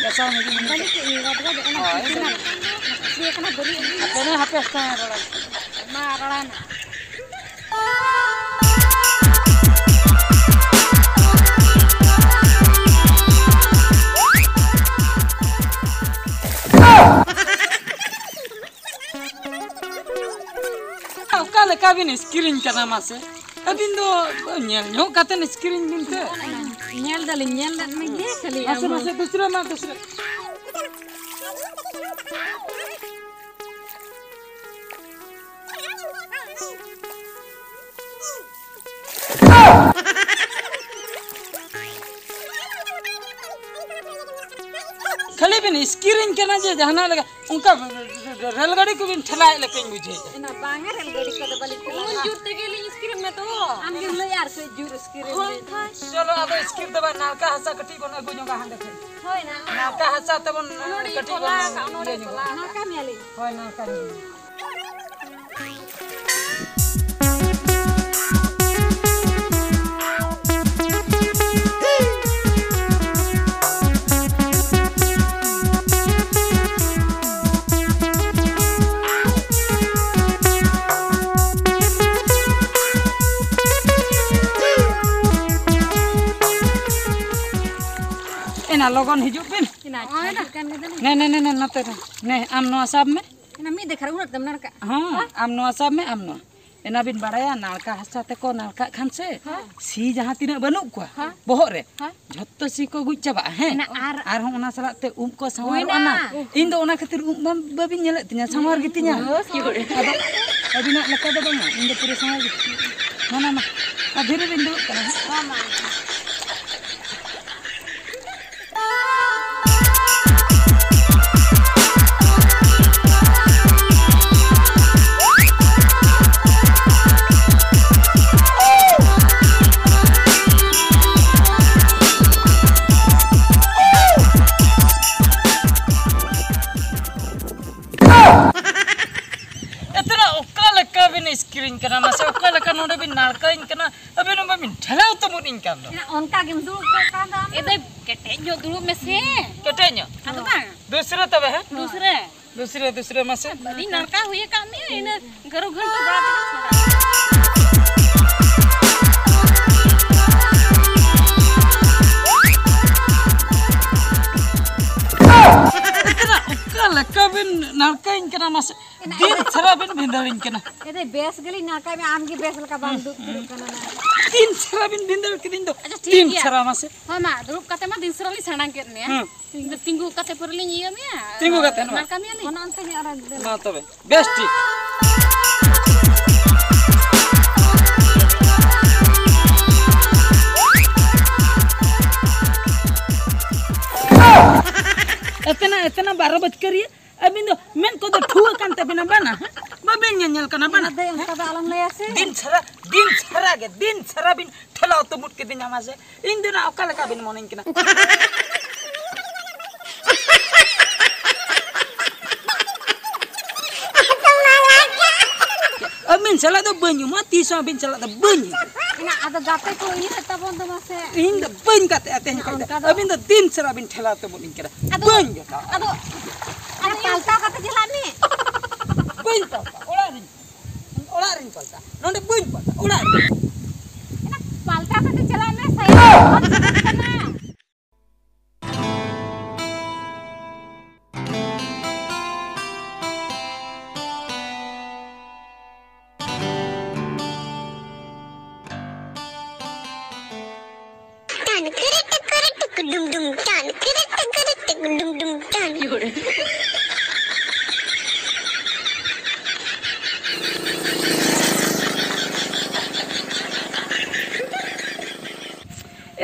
ᱜᱟᱥᱟᱣ ᱧᱚᱜᱤᱧ ᱵᱤᱱ᱾ ᱵᱟᱹᱞᱤ ᱪᱮᱫ ᱤᱧ ᱨᱚᱲ ᱜᱚᱫ ᱮᱫ ᱠᱟᱱᱟ, ᱦᱳᱭ, ᱠᱤᱥᱱᱤ ᱥᱟᱹᱨᱤ᱾ ᱠᱟᱱᱟ, ᱵᱟᱹᱞᱤ ᱟᱹᱜᱩᱭ ᱟᱯᱮ ᱢᱮ᱾ ᱦᱟᱯᱮ ᱥᱟᱭ ᱨᱚᱲᱟ᱾ ᱢᱟ ᱨᱚᱲᱟᱭ ᱢᱮ᱾ ᱚᱠᱟ ᱞᱮᱠᱟ ᱵᱤᱱ ᱤᱥᱠᱤᱨᱤᱧ ᱠᱟᱱᱟ ᱢᱟᱥᱮ? ᱟᱹᱵᱤᱱ ᱫᱚ ᱧᱮᱞ ᱧᱚᱜ ᱠᱟᱛᱮ ᱤᱥᱠᱤᱨᱤᱧ ᱵᱤᱱ ᱥᱮ᱾ ᱧᱮᱞ ᱫᱟᱞᱤᱧ, ᱧᱮᱞ ᱞᱮᱫ ᱢᱮᱜᱮ ᱠᱷᱟᱹᱞᱤ ᱢᱟᱥᱮ, ᱟᱢ᱾ ᱢᱟᱥᱮ, ᱫᱩᱥᱨᱟᱹ ᱢᱟ, ᱫᱩᱥᱨᱟᱹ᱾ ᱠᱷᱟᱹᱞᱤ ᱵᱤᱱ ᱤᱥᱠᱤᱨᱤᱧ ᱠᱟᱱᱟ ᱡᱮ ᱡᱟᱦᱟᱱᱟᱜ ᱞᱮᱠᱟ, ᱚᱱᱠᱟ ᱨᱮᱞ ᱜᱟᱹᱰᱤ ᱠᱚᱵᱤᱱ ᱴᱷᱮᱞᱟᱭᱮᱫ ᱞᱮᱠᱟᱧ ᱵᱩᱡᱷᱟᱹᱣᱮᱫᱼᱟ᱾ ᱮᱱᱟ ᱵᱟᱝᱟ, ᱨᱮᱞ ᱜᱟᱹᱰᱤ ᱠᱚᱫᱚ ᱵᱟᱹᱞᱤᱧ ᱴᱷᱮᱞᱟᱭᱟ᱾ ᱩᱱ ᱡᱩᱛ ᱛᱮᱜᱮ ᱞᱤᱧ ᱤᱥᱠᱤᱨᱤᱧ ᱢᱮ ᱛᱚ᱾ ᱟᱢ ᱜᱮᱢ ᱞᱟᱹᱭᱟ ᱟᱨ ᱠᱟᱹᱡ ᱡᱳᱨ ᱤᱥᱠᱤᱨᱤᱧ ᱦᱳᱭ, ᱵᱤᱱ᱾ ᱦᱳᱭ᱾ ᱪᱚᱞᱚ, ᱟᱫᱚ ᱤᱥᱠᱤᱨ ᱫᱚ ᱵᱟᱝ, ᱱᱟᱞᱠᱟ ᱦᱟᱥᱟ ᱠᱟᱹᱴᱤᱡ ᱵᱚᱱ ᱟᱹᱜᱩ ᱧᱚᱜᱟ ᱦᱟᱸᱰᱮ ᱠᱷᱚᱱ᱾ ᱦᱳᱭ ᱱᱟ᱾ ᱱᱟᱞᱠᱟ ᱦᱟᱥᱟ ᱛᱮᱵᱚᱱ ᱚᱱᱚᱲᱤ ᱠᱟᱹᱴᱤᱡ ᱠᱚᱞᱟ ᱵᱚᱱ ᱟᱠᱟᱫ, ᱚᱱᱚᱲᱤ ᱤᱭᱟᱹ ᱧᱚᱜᱟ᱾ ᱠᱚᱞᱟ ᱟᱠᱟᱫ᱾ ᱱᱟᱞᱠᱟ ᱢᱮᱭᱟᱞᱤᱧ᱾ ᱦᱳᱭ, ᱱᱟᱞᱠᱟ ᱧᱚᱜᱟ᱾ ᱮᱱᱟ ᱞᱚᱜᱚᱱ ᱦᱤᱡᱩᱜ ᱵᱤᱱ᱾ ᱮᱱᱟ ᱦᱤᱡᱩᱜ ᱠᱟᱱ ᱜᱮ ᱫᱚᱞᱤᱧ᱾ ᱱᱮ, ᱱᱮ, ᱱᱮ, ᱱᱮ, ᱱᱚᱛᱮ ᱫᱚ᱾ ᱱᱮ, ᱟᱢ ᱱᱚᱣᱟ ᱥᱟᱵ ᱢᱮ᱾ ᱮᱱᱟ ᱢᱤᱫ ᱫᱮᱠᱷᱟ ᱨᱮ ᱩᱱᱟᱹᱜ ᱛᱮᱢ ᱱᱟᱲᱠᱟᱜᱼᱟ᱾ ᱦᱚᱸ, ᱟᱢ ᱱᱚᱣᱟ ᱥᱟᱵ ᱢᱮ, ᱟᱢ ᱱᱚᱣᱟ᱾ ᱮᱱᱟ ᱵᱤᱱ ᱵᱟᱲᱟᱭᱟ, ᱱᱟᱲᱠᱟ ᱦᱟᱥᱟ ᱛᱮᱠᱚ ᱱᱟᱲᱠᱟᱜ ᱠᱷᱟᱱ ᱥᱮ, ᱦᱮᱸ᱾ ᱥᱤ ᱡᱟᱦᱟᱸ ᱛᱤᱱᱟᱹᱜ ᱵᱟᱹᱱᱩᱜ ᱠᱚᱣᱟ, ᱦᱮᱸ᱾ ᱵᱚᱦᱚᱜ ᱨᱮ, ᱦᱮᱸ᱾ ᱡᱷᱚᱛᱚ ᱥᱤ ᱠᱚ ᱜᱩᱡ ᱪᱟᱵᱟᱜᱼᱟ, ᱦᱮᱸ? ᱮᱱᱟ ᱟᱨ ᱟᱨᱦᱚᱸ ᱚᱱᱟ ᱥᱟᱞᱟᱜ ᱛᱮ ᱩᱵ ᱠᱚ ᱥᱟᱶᱟᱨᱚᱜᱼᱟ ᱦᱩᱭᱱᱟ᱾ ᱱᱟ᱾ ᱤᱧ ᱫᱚ ᱚᱱᱟ ᱠᱷᱟᱹᱛᱤᱨ ᱩᱵ ᱢᱟ ᱵᱟᱹᱵᱤᱱ ᱧᱮᱞᱮᱫ ᱛᱤᱧᱟ, ᱥᱟᱶᱟᱨ ᱜᱮᱛᱤᱧᱟ᱾ ᱦᱳᱭ, ᱥᱟᱶᱟᱨ᱾ ᱟᱫᱚ ᱟᱹᱵᱤᱱᱟᱜ ᱞᱮᱠᱟ ᱫᱚ ᱵᱟᱝᱟ, ᱤᱧ ᱫᱚ ᱯᱩᱨᱟᱹ ᱥᱟᱶᱟᱨ ᱜᱮᱛᱤᱧᱟ᱾ ᱢᱟ, ᱢᱟ, ᱢᱟ᱾ ᱟᱨ ᱫᱷᱤᱨᱤ ᱨᱤᱧ ᱫᱩᱲᱩᱵ ᱠᱟᱱᱟ, ᱦᱮᱸ? ᱦᱚᱸ, ᱢᱟ᱾ ᱮᱛᱮᱱᱟ, ᱚᱠᱟ ᱞᱮᱠᱟ ᱵᱤᱱ ᱤᱥᱠᱤᱨᱤᱧ ᱠᱟᱱᱟ? ᱢᱟᱥᱮ, ᱚᱠᱟ ᱞᱮᱠᱟ ᱱᱚᱰᱮ ᱵᱤᱱ ᱱᱟᱲᱠᱟᱧ ᱠᱟᱱᱟ? ᱟᱹᱵᱤᱱ ᱢᱟ ᱵᱤᱱ ᱴᱷᱮᱞᱟᱣ ᱛᱩᱢᱩᱫ ᱤᱧ ᱠᱟᱱ ᱫᱚ᱾ ᱚᱱᱠᱟ ᱜᱮᱢ ᱫᱩᱲᱩᱵ ᱠᱚᱜ ᱠᱟᱱ ᱫᱚ ᱟᱢ᱾ ᱮ ᱫᱟᱹᱭ, ᱠᱮᱴᱮᱡ ᱧᱚᱜ ᱫᱩᱲᱩᱵ ᱢᱮᱥᱮ᱾ ᱠᱮᱴᱮᱡ ᱧᱚᱜ? ᱟᱫᱚ ᱵᱟᱝ᱾ ᱫᱩᱥᱨᱟᱹ ᱛᱚᱵᱮ, ᱦᱮᱸ? ᱫᱩᱥᱨᱟᱹ᱾ ᱫᱩᱥᱨᱟᱹ, ᱫᱩᱥᱨᱟᱹ ᱢᱟᱥᱮ᱾ ᱟᱹᱰᱤ ᱱᱟᱲᱠᱟ ᱦᱩᱭ ᱟᱠᱟᱫ ᱢᱮᱭᱟ, ᱤᱱᱟᱹ ᱜᱟᱹᱨᱩ ᱜᱷᱟᱹᱱᱴᱩ ᱵᱟᱲᱟ ᱛᱮᱜᱮ ᱪᱷᱟᱲᱟ᱾ ᱚᱠᱟ ᱞᱮᱠᱟ ᱵᱤᱱ ᱱᱟᱲᱠᱟᱧ ᱠᱟᱱᱟ ᱢᱟᱥᱮ? ᱫᱤᱱ ᱥᱟᱨᱟ ᱵᱤᱱ ᱵᱷᱤᱸᱫᱟᱹᱲᱤᱧ ᱠᱟᱱᱟ᱾ ᱮ ᱫᱟᱹᱭ, ᱵᱮᱥ ᱜᱮᱞᱤᱧ ᱱᱟᱲᱠᱟᱭ ᱢᱮ, ᱟᱢ ᱜᱮ ᱵᱮᱥ ᱞᱮᱠᱟ ᱵᱟᱢ ᱫᱩᱲᱩᱵ ᱫᱩᱲᱩᱵ ᱠᱟᱱᱟ ᱱᱟ᱾ ᱫᱤᱱ ᱥᱟᱨᱟ ᱵᱤᱱ ᱵᱷᱤᱸᱫᱟᱹᱲ ᱠᱤᱫᱤᱧ ᱫᱚ᱾ ᱟᱪᱪᱷᱟ, ᱴᱷᱤᱠ ᱫᱤᱱ ᱜᱮᱭᱟ᱾ ᱥᱟᱨᱟ ᱢᱟᱥᱮ᱾ ᱦᱳᱭ ᱢᱟ, ᱫᱩᱲᱩᱵ ᱠᱟᱛᱮ ᱢᱟ ᱫᱤᱱ ᱥᱟᱨᱟ ᱞᱤᱧ ᱥᱟᱲᱟᱝ ᱠᱮᱫ ᱢᱮᱭᱟ᱾ ᱦᱩᱸ᱾ ᱤᱧ ᱫᱚ ᱛᱤᱸᱜᱩ ᱠᱟᱛᱮ ᱯᱩᱨᱟᱹ ᱞᱤᱧ ᱤᱭᱟᱹ ᱢᱮᱭᱟ᱾ ᱛᱤᱸᱜᱩ ᱠᱟᱛᱮ ᱱᱚᱣᱟ᱾ ᱱᱟᱲᱠᱟ ᱢᱮᱭᱟ ᱞᱤᱧ᱾ ᱚᱱᱟ ᱚᱱᱛᱮ ᱜᱮ ᱟᱨᱚ ᱫᱟᱹᱲ᱾ ᱢᱟ ᱛᱚᱵᱮ, ᱵᱮᱥ ᱴᱷᱤᱠ᱾ ᱮᱛᱮᱱᱟ, ᱮᱛᱮᱱᱟ ᱵᱟᱨᱚ ᱵᱟᱡᱠᱟᱹᱨᱤᱭᱟᱹ, ᱟᱹᱵᱤᱱ ᱫᱚ ᱢᱮᱫ ᱠᱚᱫᱚ ᱴᱷᱩᱣᱟᱹ ᱠᱟᱱ ᱛᱟᱹᱵᱤᱱᱟ ᱵᱟᱝᱟ, ᱦᱮᱸ? ᱵᱟᱵᱤᱱ ᱧᱮᱧᱮᱞ ᱠᱟᱱᱟ ᱵᱟᱝᱟ, ᱮᱱᱟ ᱫᱟᱹᱭ, ᱦᱮᱸ? ᱚᱱᱠᱟ ᱫᱚ ᱟᱞᱚᱢ ᱞᱟᱹᱭᱟ ᱥᱮ᱾ ᱫᱤᱱ ᱥᱟᱨᱟ, ᱫᱤᱱ ᱥᱟᱨᱟ ᱜᱮ, ᱫᱤᱱ ᱥᱟᱨᱟ ᱵᱤᱱ ᱴᱷᱮᱞᱟᱣ ᱛᱩᱢᱩᱫ ᱠᱤᱫᱤᱧᱟ ᱢᱟᱥᱮ᱾ ᱤᱧ ᱫᱚ ᱱᱟ ᱚᱠᱟ ᱞᱮᱠᱟ ᱵᱤᱱ ᱢᱚᱱᱮᱧ ᱠᱟᱱᱟ? ᱟᱹᱵᱤᱱ ᱥᱟᱞᱟᱜ ᱫᱚ ᱵᱟᱹᱧ ᱩᱢᱟ, ᱛᱤᱥ ᱦᱚᱸ ᱟᱹᱵᱤᱱ ᱥᱟᱞᱟᱜ ᱫᱚ ᱵᱟᱹᱧ ᱩᱢᱟ᱾ ᱮᱱᱟ ᱟᱫᱚ ᱜᱟᱛᱮ ᱠᱚ ᱤᱭᱟᱹ ᱛᱟᱵᱚᱱ ᱫᱚ ᱢᱟᱥᱮ᱾ ᱤᱧ ᱫᱚ ᱵᱟᱹᱧ ᱜᱟᱛᱮᱜᱼᱟ ᱛᱮᱦᱮᱧ ᱠᱷᱚᱱ ᱫᱚ᱾ ᱚᱱᱠᱟ ᱫᱚ᱾ ᱟᱹᱵᱤᱱ ᱫᱚ ᱫᱤᱱ ᱥᱟᱨᱟ ᱵᱤᱱ ᱴᱷᱮᱞᱟᱣ ᱛᱩᱢᱩᱫ ᱤᱧ ᱠᱟᱱᱟ᱾ ᱟᱫᱚ, ᱵᱟᱹᱧ ᱜᱟᱛᱮᱜᱼᱟ᱾ ᱟᱫᱚ, ᱟᱫᱚ ᱯᱟᱞᱴᱟᱣ ᱠᱟᱛᱮ ᱪᱟᱞᱟᱜ ᱢᱮ᱾ ᱵᱟᱹᱧ ᱯᱟᱞᱴᱟᱜᱼᱟ, ᱚᱲᱟᱜ ᱨᱤᱧ, ᱚᱲᱟᱜ ᱨᱤᱧ ᱯᱟᱞᱴᱟᱜᱼᱟ᱾ ᱱᱚᱰᱮ ᱵᱟᱹᱧ ᱯᱟᱞᱴᱟᱜᱼᱟ, ᱚᱲᱟᱜ ᱨᱤᱧ᱾ ᱮᱱᱟ ᱯᱟᱞᱴᱟᱣ ᱠᱟᱛᱮ ᱪᱟᱞᱟᱜ ᱢᱮ, ᱥᱟᱭᱟ ᱠᱟᱱᱟ᱾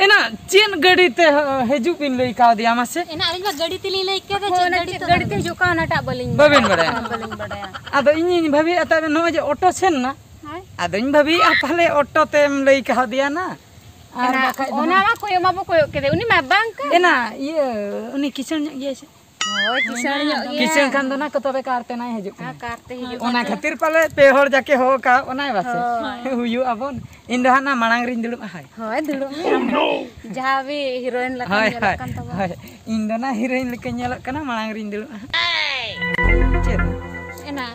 ᱮᱱᱟ ᱪᱮᱫ ᱜᱟᱹᱰᱤ ᱛᱮ ᱦᱤᱡᱩᱜ ᱵᱤᱱ ᱞᱟᱹᱭ ᱠᱟᱣᱫᱮᱭᱟ ᱢᱟᱥᱮ? ᱮᱱᱟ ᱟᱹᱞᱤᱧ ᱢᱟ ᱜᱟᱹᱰᱤ ᱛᱮᱞᱤᱧ ᱞᱟᱹᱭ ᱠᱮᱫᱟ, ᱦᱳᱭ, ᱪᱮᱫ ᱚᱱᱟ ᱜᱟᱹᱰᱤ ᱪᱮᱫ ᱛᱮ? ᱜᱟᱹᱰᱤ ᱛᱮ ᱦᱤᱡᱩᱜ ᱠᱟᱱᱟ ᱚᱱᱟᱴᱟᱜ ᱵᱟᱹᱞᱤᱧ ᱵᱟᱹᱵᱤᱱ ᱵᱟᱲᱟᱭᱟ? ᱵᱟᱲᱟᱭᱟ᱾ ᱦᱚᱸ, ᱵᱟᱹᱞᱤᱧ ᱵᱟᱲᱟᱭᱟ᱾ ᱟᱫᱚ ᱤᱧᱤᱧ ᱵᱷᱟᱹᱵᱤᱭᱮᱫ ᱛᱟᱦᱮᱸᱫ ᱱᱚᱜᱼᱚᱭ ᱡᱮ ᱚᱴᱳ ᱥᱮᱱ ᱱᱟ, ᱦᱳᱭ᱾ ᱟᱫᱚᱧ ᱵᱷᱟᱹᱵᱤᱭᱮᱫᱼᱟ ᱯᱟᱞᱮ ᱚᱴᱳ ᱛᱮᱢ ᱞᱟᱹᱭ ᱠᱟᱣᱫᱮᱭᱟ ᱱᱟ᱾ ᱟᱨ ᱮᱱᱟ ᱵᱟᱠᱷᱟᱡ ᱫᱚ ᱚᱱᱟ ᱱᱟᱜ ᱢᱟ ᱠᱚᱭᱚᱜ ᱢᱟᱵᱚ ᱠᱚᱭᱚᱜ ᱠᱮᱫᱮ, ᱩᱱᱤ ᱢᱟ ᱵᱟᱝ ᱠᱟᱱ᱾ ᱮᱱᱟ ᱤᱭᱟᱹ, ᱩᱱᱤ ᱠᱤᱥᱟᱹᱬ ᱧᱚᱜ ᱜᱮᱭᱟᱭ ᱥᱮ? ᱦᱳᱭ, ᱠᱤᱥᱟᱹᱬ ᱧᱚᱜ ᱜᱮᱭᱟ᱾ ᱠᱤᱥᱟᱹᱬ ᱠᱷᱟᱱ ᱫᱚ ᱱᱟ ᱠᱚᱛᱚ ᱵᱮ ᱠᱟᱨ ᱛᱮ ᱱᱟᱭ ᱦᱤᱡᱩᱜ ᱠᱟᱱᱟ᱾ ᱦᱮᱸ, ᱠᱟᱨ ᱛᱮ ᱦᱤᱡᱩᱜ ᱚᱱᱟ ᱠᱟᱱᱟ᱾ ᱠᱷᱟᱹᱛᱤᱨ ᱯᱟᱞᱮ ᱯᱮ ᱦᱚᱲ ᱡᱟᱠᱮ ᱦᱚᱦᱚ ᱠᱟᱜ, ᱚᱱᱟᱭ ᱵᱟᱥᱮ᱾ ᱦᱳᱭ᱾ ᱦᱩᱭᱩᱜ ᱟᱵᱚᱱ᱾ ᱤᱧ ᱫᱚ ᱦᱟᱸᱜ ᱱᱟ ᱢᱟᱲᱟᱝ ᱨᱤᱧ ᱫᱩᱲᱩᱵᱼᱟ, ᱦᱳᱭ᱾ ᱦᱳᱭ, ᱫᱩᱲᱩᱵ ᱢᱮ᱾ ᱡᱟᱦᱟᱸ ᱵᱤ ᱦᱤᱨᱳᱭᱤᱱ ᱞᱮᱠᱟᱢ ᱦᱳᱭ, ᱧᱮᱞᱚᱜ ᱦᱳᱭ, ᱠᱟᱱ ᱛᱟᱵᱚᱱᱟ᱾ ᱦᱳᱭ᱾ ᱤᱧ ᱫᱚ ᱱᱟ ᱦᱤᱨᱳᱭᱤᱱ ᱞᱮᱠᱟᱧ ᱧᱮᱞᱚᱜ ᱠᱟᱱᱟ, ᱢᱟᱲᱟᱝ ᱨᱤᱧ ᱫᱩᱲᱩᱵᱼᱟ ᱦᱟᱸᱜ᱾ ᱪᱮᱫ? ᱮᱱᱟ,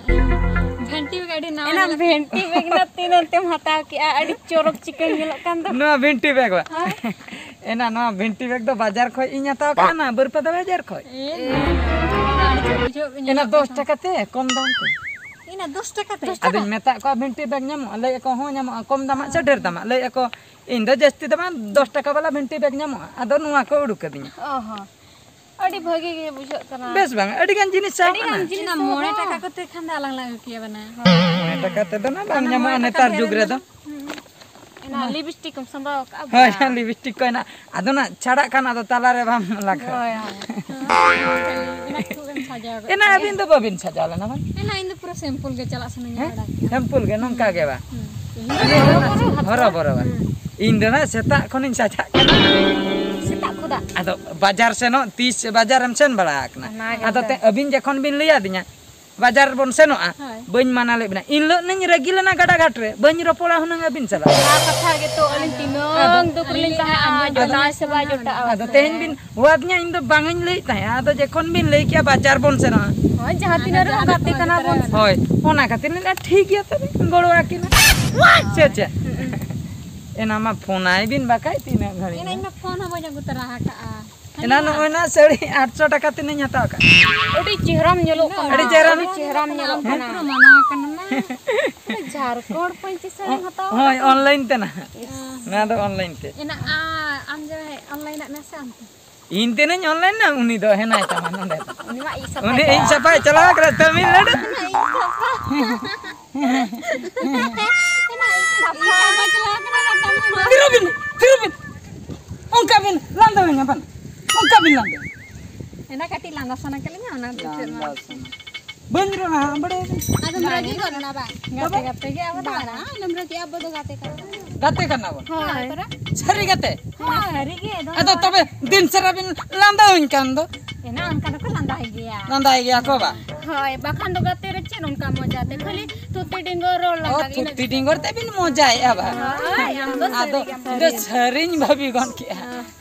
ᱵᱷᱮᱱᱴᱤ ᱵᱮᱜᱽ ᱟᱹᱰᱤ ᱱᱟᱣᱟ ᱮᱱᱟ ᱧᱮᱞᱚᱜ ᱵᱷᱮᱱᱴᱤ ᱵᱮᱜᱽ ᱱᱟ ᱛᱤᱱᱟᱹᱜ ᱛᱮᱢ ᱦᱟᱛᱟᱣ ᱠᱮᱜᱼᱟ? ᱟᱹᱰᱤ ᱪᱚᱨᱚᱠ ᱪᱤᱠᱟᱹ ᱧᱮᱞᱚᱜ ᱠᱟᱱ ᱫᱚ᱾ ᱱᱚᱣᱟ ᱵᱷᱮᱱᱴᱤ ᱵᱮᱜᱽ ᱵᱟ? ᱦᱳᱭ᱾ ᱮᱱᱟ ᱱᱚᱣᱟ ᱵᱷᱮᱱᱴᱤ ᱵᱮᱜᱽ ᱫᱚ ᱵᱟᱡᱟᱨ ᱠᱷᱚᱡ ᱤᱧ ᱦᱟᱛᱟᱣ ᱠᱟᱜᱼᱟ, ᱱᱟ ᱵᱟᱹᱨᱯᱟᱫᱟ ᱵᱟᱡᱟᱨ ᱠᱷᱚᱡ᱾ ᱮ, ᱟᱹᱰᱤ ᱪᱚᱨᱚᱠ ᱵᱩᱡᱷᱟᱹᱜ ᱠᱟᱱᱟ᱾ ᱮᱱᱟ ᱫᱚᱥ ᱴᱟᱠᱟ ᱛᱮ, ᱠᱚᱢ ᱫᱟᱢ ᱛᱮ᱾ ᱮᱱᱟ ᱫᱚᱥ ᱴᱟᱠᱟ ᱛᱮ? ᱟᱫᱚᱧ ᱢᱮᱛᱟᱜ ᱠᱚᱣᱟ, "ᱵᱷᱮᱱᱴᱤ ᱵᱮᱜᱽ ᱧᱟᱢᱚᱜᱼᱟ?" ᱞᱟᱹᱭ ᱟᱠᱚ, "ᱦᱚᱸ ᱧᱟᱢᱚᱜᱼᱟ, ᱠᱚᱢ ᱫᱟᱢᱟᱜ ᱥᱮ ᱰᱷᱮᱨ ᱫᱟᱢᱟᱜ?" ᱞᱟᱹᱭ ᱟᱠᱚ, "ᱤᱧ ᱫᱚ ᱡᱟᱹᱥᱛᱤ ᱫᱟᱢᱟᱜ ᱫᱚᱥ ᱴᱟᱠᱟ ᱵᱟᱞᱟ ᱵᱷᱮᱱᱴᱤ ᱵᱮᱜᱽ ᱧᱟᱢᱚᱜᱼᱟ", ᱟᱫᱚ ᱱᱚᱣᱟ ᱠᱚ ᱩᱰᱩᱠ ᱟᱹᱫᱤᱧᱟ᱾ ᱚ ᱦᱚᱸ, ᱟᱹᱰᱤ ᱵᱷᱟᱹᱜᱤ ᱜᱮ ᱵᱩᱡᱷᱟᱹᱜ ᱠᱟᱱᱟ᱾ ᱵᱮᱥ ᱵᱟᱝ, ᱟᱹᱰᱤ ᱜᱟᱱ ᱡᱤᱱᱤᱥ ᱥᱟᱵ ᱟᱹᱰᱤ ᱜᱟᱱ ᱠᱟᱱᱟ᱾ ᱡᱤᱱᱤᱥ ᱮᱱᱟ ᱥᱟᱵ ᱢᱚᱬᱮ ᱠᱟᱱᱟ᱾ ᱴᱟᱠᱟ ᱠᱚᱛᱮ ᱠᱷᱟᱱ ᱫᱚ ᱟᱞᱟᱝ ᱞᱟᱝ ᱟᱹᱜᱩ ᱠᱮᱭᱟ ᱵᱟᱱᱟ᱾ ᱢᱚᱬᱮ ᱴᱟᱠᱟ ᱛᱮᱫᱚ ᱱᱟ ᱵᱟᱝ ᱚᱱᱟ ᱧᱟᱢᱚᱜᱼᱟ ᱢᱚᱬᱮ ᱴᱟᱠᱟ ᱱᱮᱛᱟᱨ ᱰᱷᱮᱨ ᱡᱩᱜᱽ ᱮᱱᱟ᱾ ᱨᱮᱫᱚ᱾ ᱦᱩᱸ᱾ ᱮᱱᱟ ᱞᱤᱯᱥᱴᱤᱠ ᱮᱢ ᱥᱟᱢᱵᱟᱣ ᱠᱟᱜᱼᱟ, ᱦᱳᱭ, ᱵᱟᱝ? ᱦᱮᱸ, ᱞᱤᱯᱥᱴᱤᱠ ᱠᱚ ᱦᱮᱱᱟᱜ, ᱟᱫᱚ ᱱᱟ ᱪᱷᱟᱲᱟᱜ ᱠᱷᱟᱱ ᱟᱫᱚ ᱛᱟᱞᱟ ᱨᱮ ᱵᱟᱢ ᱞᱟᱜᱟᱣᱟ᱾ ᱦᱳᱭ, ᱦᱳᱭ᱾ ᱮᱱᱟ ᱠᱷᱩᱵ ᱮᱢ ᱥᱟᱡᱟᱣ ᱜᱚᱫ ᱮᱱᱟ ᱠᱟᱜᱼᱟ᱾ ᱟᱹᱵᱤᱱ ᱫᱚ ᱵᱟᱹᱵᱤᱱ ᱥᱟᱡᱟᱣ ᱞᱮᱱᱟ ᱵᱟᱝ? ᱮᱱᱟ ᱤᱧ ᱫᱚ ᱯᱩᱨᱟᱹ ᱥᱤᱢᱯᱚᱞ ᱜᱮ ᱪᱟᱞᱟᱜ ᱥᱟᱱᱟᱧᱟ ᱦᱮᱸ? ᱵᱟᱲᱟᱭ ᱠᱮᱜᱼᱟ᱾ ᱥᱤᱢᱯᱚᱞ ᱜᱮ, ᱱᱚᱝᱠᱟ ᱜᱮ ᱵᱟᱝ? ᱦᱩᱸ᱾ ᱤᱭᱟᱹ ᱦᱚᱨᱚ ᱵᱚᱨᱚ ᱦᱚᱨᱚ ᱵᱚᱨᱚ ᱵᱟᱝ? ᱦᱩᱸ᱾ ᱤᱧ ᱫᱚ ᱱᱟ ᱥᱮᱛᱟᱜ ᱠᱷᱚᱱᱤᱧ ᱥᱟᱡᱟᱜ ᱠᱟᱱᱟ᱾ ᱥᱮᱛᱟᱜ ᱠᱷᱚᱱᱟᱜ? ᱟᱫᱚ ᱵᱟᱡᱟᱨ ᱥᱮᱱᱚᱜ ᱛᱤᱥ ᱵᱟᱡᱟᱨᱮᱢ ᱥᱮᱱ ᱵᱟᱲᱟ ᱟᱠᱟᱱᱟ? ᱚᱱᱟ ᱜᱮᱛᱚ᱾ ᱟᱫᱚ ᱛᱮ ᱟᱹᱵᱤᱱ ᱡᱚᱠᱷᱚᱱ ᱵᱤᱱ ᱞᱟᱹᱭ ᱟᱹᱫᱤᱧᱟ, ᱵᱟᱡᱟᱨ ᱵᱚᱱ ᱥᱮᱱᱚᱜᱼᱟ, ᱦᱳᱭ᱾ ᱵᱟᱹᱧ ᱢᱟᱱᱟ ᱞᱮᱫ ᱵᱤᱱᱟ᱾ ᱤᱱ ᱦᱤᱞᱳᱜ ᱱᱟᱹᱧ ᱨᱟᱹᱜᱤ ᱞᱮᱱᱟ ᱜᱟᱰᱟ ᱜᱷᱟᱴ ᱨᱮ, ᱵᱟᱹᱧ ᱨᱚᱯᱚᱲᱟ ᱦᱩᱱᱟᱹᱝ ᱟᱹᱵᱤᱱ ᱥᱟᱞᱟᱜ᱾ ᱚᱱᱟ ᱠᱟᱛᱷᱟ ᱜᱮᱛᱚ, ᱟᱹᱞᱤᱧ ᱛᱤᱱᱟᱹᱝ ᱟᱫᱚ ᱫᱩᱠ ᱨᱮᱞᱤᱧ ᱛᱟᱦᱮᱸᱜᱼᱟ, ᱟᱫᱚ ᱡᱚᱴᱟᱣ ᱥᱮ ᱵᱟᱭ ᱡᱚᱴᱟᱜᱼᱟ᱾ ᱟᱫᱚ ᱛᱮᱦᱮᱧ ᱵᱤᱱ ᱦᱚᱦᱚᱣᱟᱫᱤᱧᱟ, ᱤᱧ ᱫᱚ ᱵᱟᱝ ᱤᱧ ᱞᱟᱹᱭᱮᱫ ᱛᱟᱦᱮᱸᱜᱼᱟ᱾ ᱟᱫᱚ ᱡᱚᱠᱷᱚᱱ ᱵᱤᱱ ᱞᱟᱹᱭ ᱠᱮᱜᱼᱟ ᱵᱟᱡᱟᱨ ᱵᱚᱱ ᱥᱮᱱᱚᱜᱼᱟ᱾ ᱦᱳᱭ, ᱡᱟᱦᱟᱸ ᱛᱤᱱᱟᱹᱜ ᱨᱮᱦᱚᱸ ᱜᱟᱛᱮ ᱠᱟᱱᱟ ᱵᱚᱱ᱾ ᱦᱳᱭ, ᱚᱱᱟ ᱠᱷᱟᱹᱛᱤᱨ ᱞᱤᱧ ᱞᱟᱹᱭᱟ ᱴᱷᱤᱠ ᱜᱮᱭᱟ ᱛᱚᱵᱮ, ᱜᱚᱲᱚ ᱟᱹᱠᱤᱱᱟ᱾ ᱥᱮ ᱪᱮᱫ? ᱦᱩᱸ᱾ ᱮᱱᱟ ᱢᱟ ᱯᱷᱳᱱ ᱟᱭ ᱵᱤᱱ ᱵᱟᱠᱷᱟᱡ ᱛᱤᱱᱟᱹᱜ ᱜᱷᱟᱹᱲᱤᱡ ᱮᱱᱟ ᱱᱟ? ᱤᱧ ᱢᱟ ᱯᱷᱳᱱ ᱦᱚᱸ ᱵᱟᱹᱧ ᱟᱹᱜᱩ ᱛᱚᱨᱟ ᱟᱠᱟᱜᱼᱟ᱾ ᱮᱱᱟ ᱱᱚᱜᱼᱚᱭ ᱱᱟ ᱥᱟᱹᱲᱤ ᱟᱴᱥᱚ ᱴᱟᱠᱟ ᱛᱤᱱᱟᱹᱜ ᱤᱧ ᱦᱟᱛᱟᱣ ᱠᱟᱜ? ᱟᱹᱰᱤ ᱪᱮᱦᱨᱟᱢ ᱧᱮᱞᱚᱜ ᱠᱟᱱᱟ᱾ ᱟᱹᱰᱤ ᱪᱮᱦᱨᱟ᱾ ᱟᱹᱰᱤ ᱪᱮᱦᱨᱟᱢ ᱧᱮᱞᱚᱜ ᱟᱢ ᱠᱟᱱᱟ᱾ ᱯᱩᱨᱟᱹ ᱢᱟᱱᱟᱣ ᱠᱟᱱᱟ ᱱᱟ᱾ ᱡᱷᱟᱲᱠᱷᱚᱸᱰ ᱯᱟᱹᱧᱪᱤ ᱥᱟᱹᱲᱤᱢ ᱦᱟᱛᱟᱣ ᱦᱳᱭ, ᱠᱟᱫᱟ? ᱚᱱᱞᱟᱭᱤᱱ ᱛᱮ ᱱᱟᱦᱟᱜ᱾ ᱤᱥ᱾ ᱱᱚᱣᱟ ᱫᱚ ᱚᱱᱞᱟᱭᱤᱱ ᱛᱮ᱾ ᱮᱱᱟ, ᱟ-, ᱟᱢ ᱡᱮ ᱚᱱᱞᱟᱭᱤᱱ ᱟᱜ ᱢᱮ ᱥᱮ ᱟᱢ ᱛᱮ? ᱤᱧ ᱛᱤᱱᱟᱹᱧ ᱚᱱᱞᱟᱭᱤᱱ ᱱᱟ, ᱩᱱᱤ ᱫᱚ ᱦᱮᱱᱟᱭ ᱛᱟᱢᱟ ᱱᱚᱰᱮ ᱫᱚ᱾ ᱩᱱᱤ ᱢᱟ ᱤᱧ ᱥᱟᱯᱷᱟ ᱩᱱᱤ ᱤᱧ ᱥᱟᱯᱷᱟᱭ ᱪᱟᱞᱟᱣ ᱠᱟᱱᱟ ᱛᱟᱢᱤᱞᱱᱟᱲᱩ᱾ ᱛᱤᱨᱩᱵᱤᱱ, ᱛᱤᱨᱩᱵᱤᱱ᱾ ᱚᱱᱠᱟ ᱵᱤᱱ ᱞᱟᱸᱫᱟᱣᱤᱧᱟ ᱵᱟᱝ? ᱚᱱᱠᱟ ᱵᱤᱱ ᱞᱟᱸᱫᱟ᱾ ᱮᱱᱟ ᱠᱟᱹᱴᱤᱡ ᱞᱟᱸᱫᱟ ᱥᱟᱱᱟ ᱠᱮᱫ ᱞᱤᱧᱟ, ᱚᱱᱟ ᱫᱚ ᱪᱮᱫ ᱢᱟ᱾ ᱞᱟᱸᱫᱟ ᱥᱟᱱᱟ᱾ ᱵᱟᱹᱧ ᱨᱚᱲᱟ, ᱵᱟᱲᱟᱭ ᱟᱫᱚᱢ ᱨᱟᱹᱜᱤ ᱜᱚᱫ ᱮᱱᱟ ᱵᱟᱝ? ᱜᱟᱛᱮ ᱜᱟᱛᱮ ᱜᱮ ᱟᱵᱚ ᱫᱚ᱾ ᱵᱟᱝ, ᱟᱞᱚᱢ ᱨᱟᱹᱜᱤ, ᱟᱵᱚ ᱫᱚ ᱜᱟᱛᱮ ᱠᱟᱱᱟ ᱵᱚᱱ᱾ ᱜᱟᱛᱮ ᱠᱟᱱᱟ ᱵᱚᱱ᱾ ᱦᱳᱭ, ᱛᱚᱨᱟ? ᱥᱟᱹᱨᱤ ᱜᱟᱛᱮ? ᱦᱳᱭ, ᱥᱟᱹᱨᱤ ᱜᱮ᱾ ᱟᱫᱚ ᱛᱚᱵᱮ ᱫᱤᱱ ᱥᱟᱨᱟ ᱵᱤᱱ ᱞᱟᱸᱫᱟᱣᱟᱹᱧ ᱠᱟᱱ ᱫᱚ᱾ ᱮᱱᱟ ᱚᱱᱠᱟ ᱫᱚᱠᱚ ᱞᱟᱸᱫᱟᱭ ᱜᱮᱭᱟ᱾ ᱞᱟᱸᱫᱟᱭ ᱜᱮᱭᱟ ᱠᱚ ᱵᱟ? ᱦᱳᱭ, ᱵᱟᱠᱷᱟᱱ ᱫᱚ ᱜᱟᱛᱮ ᱨᱮ ᱪᱮᱫ ᱚᱱᱠᱟ ᱢᱚᱡᱟ ᱛᱮ? ᱠᱷᱟᱹᱞᱤ ᱛᱷᱩᱛᱤ ᱰᱤᱸᱜᱚ ᱨᱚᱲ ᱚ, ᱞᱟᱸᱫᱟ ᱜᱮ, ᱤᱱᱟᱹ ᱛᱷᱩᱛᱤ ᱰᱤᱸᱜᱚᱨ ᱛᱮ ᱵᱤᱱ ᱢᱚᱡᱟᱭᱮᱫᱼᱟ ᱵᱟ? ᱦᱳᱭ, ᱟᱢ ᱫᱚ ᱟᱫᱚ ᱥᱟᱹᱨᱤ ᱜᱮ᱾ ᱤᱧ ᱫᱚ ᱥᱟᱹᱨᱤᱧ ᱵᱷᱟᱵᱤ ᱜᱚᱫ ᱠᱮᱜᱼᱟ᱾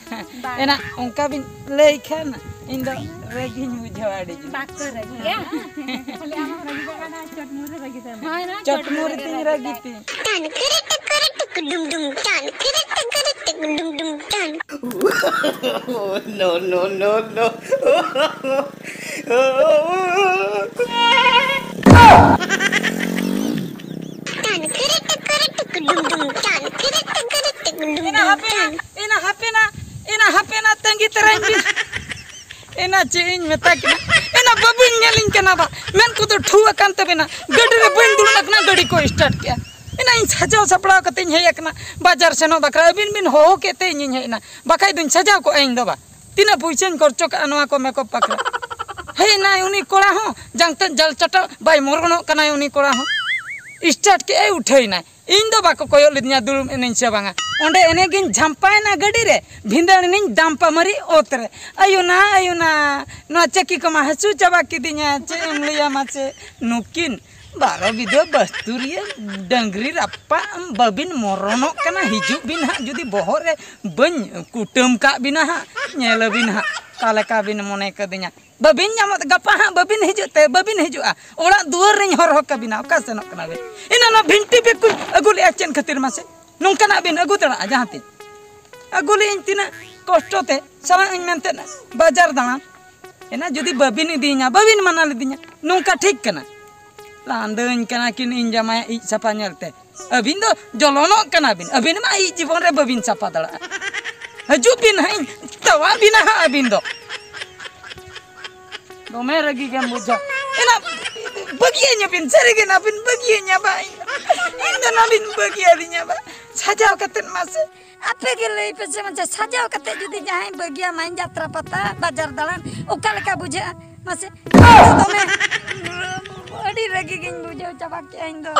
ᱵᱟᱝ᱾ ᱮᱱᱟ ᱚᱱᱠᱟ ᱵᱤᱱ ᱞᱟᱹᱭ ᱠᱷᱟᱱ ᱤᱧ ᱫᱚ ᱨᱟᱹᱜᱤᱧ ᱵᱩᱡᱷᱟᱹᱣᱟ ᱟᱹᱰᱤ ᱡᱳᱨ᱾ ᱵᱟᱠᱚ ᱨᱟᱹᱜᱤᱭᱟ᱾ ᱠᱷᱟᱹᱞᱤ ᱟᱢ ᱦᱚᱸ ᱨᱟᱹᱜᱤ ᱪᱟᱵᱟ ᱠᱟᱱᱟ, ᱪᱚᱴ ᱢᱩᱨ ᱨᱮ ᱨᱟᱹᱜᱤ ᱛᱟᱢᱟ᱾ ᱦᱳᱭ, ᱱᱚᱣᱟ ᱪᱚᱴ ᱢᱩᱨ ᱨᱮ ᱨᱟᱹᱜᱤ ᱛᱤᱧ ᱛᱟᱭ᱾ ᱨᱟᱹᱜᱤ ᱛᱤᱧ᱾ No, no, no, no. ᱮᱱᱟ ᱦᱟᱯᱮᱱᱟ, ᱮᱱᱟ ᱦᱟᱯᱮᱱᱟ, ᱮᱱᱟ ᱦᱟᱯᱮᱱᱟ ᱛᱟᱺᱜᱤ ᱛᱟᱨᱟᱧ ᱵᱤᱱ᱾ ᱮᱱᱟ ᱪᱮᱫ ᱤᱧ ᱢᱮᱛᱟ ᱠᱤᱱᱟ? ᱮᱱᱟ ᱵᱟᱹᱵᱤᱱ ᱧᱮᱞᱤᱧ ᱠᱟᱱᱟ ᱵᱟ? ᱢᱮᱱ ᱠᱚᱫᱚ ᱴᱷᱩ ᱟᱠᱟᱱ ᱛᱟᱵᱮᱱᱟ᱾ ᱜᱟᱹᱰᱤ ᱨᱮ ᱵᱟᱹᱧ ᱫᱩᱲᱩᱵ ᱟᱠᱟᱱᱟ, ᱜᱟᱹᱰᱤ ᱠᱚ start ᱠᱮᱜᱼᱟ᱾ ᱮᱱᱟ ᱤᱧ ᱥᱟᱡᱟᱣ ᱥᱟᱯᱲᱟᱣ ᱠᱟᱛᱮ ᱤᱧ ᱦᱮᱡ ᱟᱠᱟᱱᱟ ᱵᱟᱡᱟᱨ ᱥᱮᱱᱚᱜ ᱵᱟᱠᱷᱨᱟ᱾ ᱟᱹᱵᱤᱱ ᱵᱤᱱ ᱦᱚᱦᱚ ᱠᱮᱫ ᱛᱮ ᱤᱧᱤᱧ ᱦᱮᱡ ᱮᱱᱟ, ᱵᱟᱠᱷᱟᱡ ᱫᱚᱧ ᱥᱟᱡᱟᱣ ᱠᱚᱜᱼᱟ ᱤᱧ ᱫᱚ ᱵᱟ᱾ ᱛᱤᱱᱟᱹᱜ ᱯᱩᱭᱥᱟᱹᱧ ᱠᱷᱚᱨᱪᱚ ᱠᱟᱜᱼᱟ ᱱᱚᱣᱟ ᱠᱚ makeup ᱵᱟᱠᱷᱨᱟ᱾ ᱦᱮᱡ ᱮᱱᱟᱭ ᱩᱱᱤ ᱠᱚᱲᱟ ᱦᱚᱸ, ᱡᱟᱝ ᱛᱮᱫ ᱡᱟᱞ ᱪᱟᱴᱟᱣ ᱵᱟᱭ ᱢᱚᱨᱚᱱᱚᱜ ᱠᱟᱱᱟᱭ ᱩᱱᱤ ᱠᱚᱲᱟ ᱦᱚᱸ᱾ Start ᱠᱮᱜᱼᱟᱭ, ᱩᱴᱷᱟᱹᱣ ᱮᱱᱟᱭ᱾ ᱤᱧ ᱫᱚ ᱵᱟᱠᱚ ᱠᱚᱭᱚᱜ ᱞᱤᱫᱤᱧᱟ ᱫᱩᱲᱩᱵ ᱮᱱᱟᱹᱧ ᱥᱮ ᱵᱟᱝᱟ᱾ ᱚᱸᱰᱮ ᱮᱱᱮ ᱜᱤᱧ ᱡᱷᱟᱢᱯᱟᱭᱮᱱᱟ ᱜᱟᱹᱰᱤ ᱨᱮ, ᱵᱷᱤᱸᱫᱟᱹᱲ ᱮᱱᱟᱹᱧ ᱫᱟᱢᱯᱟ ᱢᱟᱹᱨᱤ ᱚᱛ ᱨᱮ᱾ ᱟᱭᱳ ᱱᱟ, ᱟᱭᱳ ᱱᱟ, ᱱᱚᱣᱟ ᱪᱟᱹᱠᱤ ᱠᱚᱢᱟ ᱦᱟᱹᱥᱩ ᱪᱟᱵᱟ ᱠᱤᱫᱤᱧᱟ, ᱪᱮᱫ ᱮᱢ ᱞᱟᱹᱭᱟ ᱢᱟᱥᱮ᱾ ᱱᱩᱠᱤᱱ ᱵᱟᱨᱚ ᱵᱤᱫᱷᱟᱹ ᱵᱟᱹᱥᱛᱩᱨᱤᱭᱟᱹ ᱰᱟᱹᱝᱨᱤ ᱨᱟᱯᱟᱜ ᱵᱟᱹᱵᱤᱱ ᱢᱚᱨᱚᱱᱚᱜ ᱠᱟᱱᱟ, ᱦᱤᱡᱩᱜ ᱵᱤᱱ ᱦᱟᱸᱜ, ᱡᱩᱫᱤ ᱵᱚᱦᱚᱜ ᱨᱮ ᱵᱟᱹᱧ ᱠᱩᱴᱟᱹᱢ ᱠᱟᱜ ᱵᱤᱱᱟ ᱦᱟᱸᱜ, ᱧᱮᱞ ᱟᱹᱵᱤᱱ ᱦᱟᱸᱜ ᱚᱠᱟ ᱞᱮᱠᱟ ᱵᱤᱱ ᱢᱚᱱᱮ ᱠᱟᱹᱫᱤᱧᱟ᱾ ᱵᱟᱹᱵᱤᱱ ᱧᱟᱢᱚᱜ, ᱜᱟᱯᱟ ᱦᱟᱸᱜ ᱵᱟᱹᱵᱤᱱ ᱦᱤᱡᱩᱜ ᱛᱮ, ᱵᱟᱹᱵᱤᱱ ᱦᱤᱡᱩᱜᱼᱟ, ᱚᱲᱟᱜ ᱫᱩᱣᱟᱹᱨ ᱨᱤᱧ ᱦᱚᱨᱦᱚ ᱠᱟᱵᱤᱱᱟ᱾ ᱚᱠᱟ ᱥᱮᱱᱚᱜ ᱠᱟᱱᱟ ᱵᱤᱱ? ᱮᱱᱟ ᱱᱚᱣᱟ ᱵᱷᱤᱱᱴᱤ ᱵᱮᱜᱽ ᱠᱚᱧ ᱟᱹᱜᱩ ᱞᱮᱜᱼᱟ ᱪᱮᱫ ᱠᱷᱟᱹᱛᱤᱨ ᱢᱟᱥᱮ? ᱱᱚᱝᱠᱟᱱᱟᱜ ᱵᱤᱱ ᱟᱹᱜᱩ ᱫᱟᱲᱮᱭᱟᱜᱼᱟ ᱡᱟᱦᱟᱸ ᱛᱤᱥ? ᱟᱹᱜᱩ ᱞᱮᱜᱼᱟᱹᱧ ᱛᱤᱱᱟᱹᱜ ᱠᱚᱥᱴᱚ ᱛᱮ, ᱪᱟᱞᱟᱜ ᱟᱹᱧ ᱢᱮᱱᱛᱮ ᱵᱟᱡᱟᱨ ᱫᱟᱬᱟᱱ᱾ ᱮᱱᱟ ᱡᱩᱫᱤ ᱵᱟᱹᱵᱤᱱ ᱤᱫᱤᱭᱤᱧᱟ, ᱵᱟᱹᱵᱤᱱ ᱢᱟᱱᱟ ᱞᱤᱫᱤᱧᱟ, ᱱᱚᱝᱠᱟ ᱴᱷᱤᱠ ᱠᱟᱱᱟ? ᱞᱟᱸᱫᱟᱹᱧ ᱠᱟᱱᱟ ᱠᱤᱱ ᱤᱧ ᱡᱟᱢᱟᱭᱟᱜ ᱤᱡ ᱥᱟᱯᱷᱟ ᱧᱮᱞᱛᱮ᱾ ᱟᱹᱵᱤᱱ ᱫᱚ ᱡᱚᱞᱚᱱᱚᱜ ᱠᱟᱱᱟ ᱵᱤᱱ, ᱟᱹᱵᱤᱱ ᱢᱟ ᱤᱡ ᱡᱤᱵᱚᱱ ᱨᱮ ᱵᱟᱹᱵᱤᱱ ᱥᱟᱯᱷᱟ ᱫᱟᱲᱮᱭᱟᱜᱼᱟ᱾ ᱦᱤᱡᱩᱜ ᱵᱤᱱ ᱦᱟᱸᱜ, ᱤᱧ ᱛᱟᱣᱟ ᱵᱤᱱᱟ ᱦᱟᱸᱜ ᱟᱹᱵᱤᱱ ᱫᱚ᱾ ᱫᱚᱢᱮ ᱨᱟᱹᱜᱤ ᱜᱮᱢ ᱵᱩᱡᱷᱟᱹᱣ᱾ ᱮᱱᱟ ᱵᱟᱹᱜᱤᱭᱟᱹᱧᱟ ᱵᱤᱱ, ᱥᱟᱹᱨᱤ ᱜᱮ ᱱᱟ ᱵᱤᱱ ᱵᱟᱹᱜᱤᱭᱟᱹᱧᱟ ᱵᱟ᱾ ᱤᱧ ᱫᱚ ᱱᱟ ᱵᱤᱱ ᱵᱟᱹᱜᱤᱭᱟᱹᱫᱤᱧᱟ ᱵᱟ᱾ ᱥᱟᱡᱟᱣ ᱠᱟᱛᱮᱫ ᱢᱟᱥᱮ᱾ ᱟᱯᱮ ᱜᱮ ᱞᱟᱹᱭ ᱯᱮ ᱥᱮ ᱢᱟᱥᱮ, ᱥᱟᱡᱟᱣ ᱠᱟᱛᱮ ᱡᱩᱫᱤ ᱡᱟᱦᱟᱸᱭ ᱵᱟᱹᱜᱤᱭᱟᱢᱟᱭ ᱡᱟᱛᱨᱟ ᱯᱟᱛᱟ ᱵᱟᱡᱟᱨ ᱫᱟᱬᱟᱱ, ᱚᱠᱟ ᱞᱮᱠᱟ ᱵᱩᱡᱷᱟᱹᱜᱼᱟ? ᱢᱟᱥᱮ, ᱫᱚᱢᱮ ᱟᱹᱰᱤ ᱨᱟᱹᱜᱤ ᱜᱤᱧ ᱵᱩᱡᱷᱟᱹᱣ ᱪᱟᱵᱟ ᱠᱮᱜᱼᱟ ᱤᱧ ᱫᱚ᱾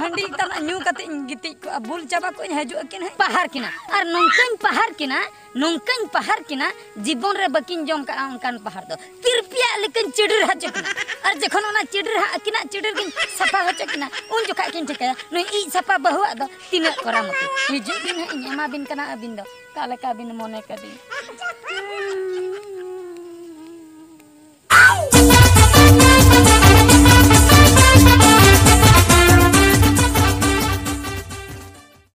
ᱦᱟᱺᱰᱤ ᱛᱟᱱᱟᱜ ᱧᱩ ᱠᱟᱛᱮ ᱤᱧ ᱜᱤᱛᱤᱡ ᱠᱚᱜᱼᱟ, ᱵᱩᱞ ᱪᱟᱵᱟ ᱠᱚᱜᱼᱟᱹᱧ, ᱦᱤᱡᱩᱜ ᱟᱹᱠᱤᱱ ᱦᱟᱸᱜ ᱯᱟᱦᱟᱨ ᱠᱤᱱᱟ᱾ ᱟᱨ ᱱᱚᱝᱠᱟᱧ ᱯᱟᱦᱟᱨ ᱠᱤᱱᱟ, ᱱᱚᱝᱠᱟᱧ ᱯᱟᱦᱟᱨ ᱠᱤᱱᱟ, ᱡᱤᱵᱚᱱ ᱨᱮ ᱵᱟᱹᱠᱤᱱ ᱡᱚᱢ ᱠᱟᱜᱼᱟ ᱚᱱᱠᱟᱱ ᱯᱟᱦᱟᱨ ᱫᱚ᱾ ᱛᱤᱨᱯᱤᱭᱟᱜ ᱞᱮᱠᱟᱧ ᱪᱤᱰᱤᱨ ᱦᱚᱪᱚ ᱠᱤᱱᱟ᱾ ᱟᱨ ᱡᱚᱠᱷᱚᱱ ᱚᱱᱟ ᱪᱤᱰᱤᱨ ᱦᱟᱸᱜ ᱟᱹᱠᱤᱱᱟᱜ ᱪᱤᱰᱤᱨ ᱜᱤᱧ ᱥᱟᱯᱷᱟ ᱦᱚᱪᱚ ᱠᱤᱱᱟ, ᱩᱱ ᱡᱚᱠᱷᱟᱜ ᱠᱤᱱ ᱴᱷᱤᱠᱟᱹᱭᱟ ᱱᱩᱭ ᱤᱡ ᱥᱟᱯᱷᱟ ᱵᱟᱹᱦᱩᱣᱟᱜ ᱫᱚ ᱛᱤᱱᱟᱹᱜ ᱠᱚᱨᱟᱢᱚᱛᱤ᱾ ᱦᱤᱡᱩᱜ ᱵᱤᱱ ᱦᱟᱸᱜ, ᱤᱧ ᱮᱢᱟ ᱵᱤᱱ ᱠᱟᱱᱟ ᱟᱹᱵᱤᱱ ᱫᱚ᱾ ᱚᱠᱟ ᱞᱮᱠᱟ ᱵᱤᱱ ᱢᱚᱱᱮ ᱠᱟᱫᱤᱧ?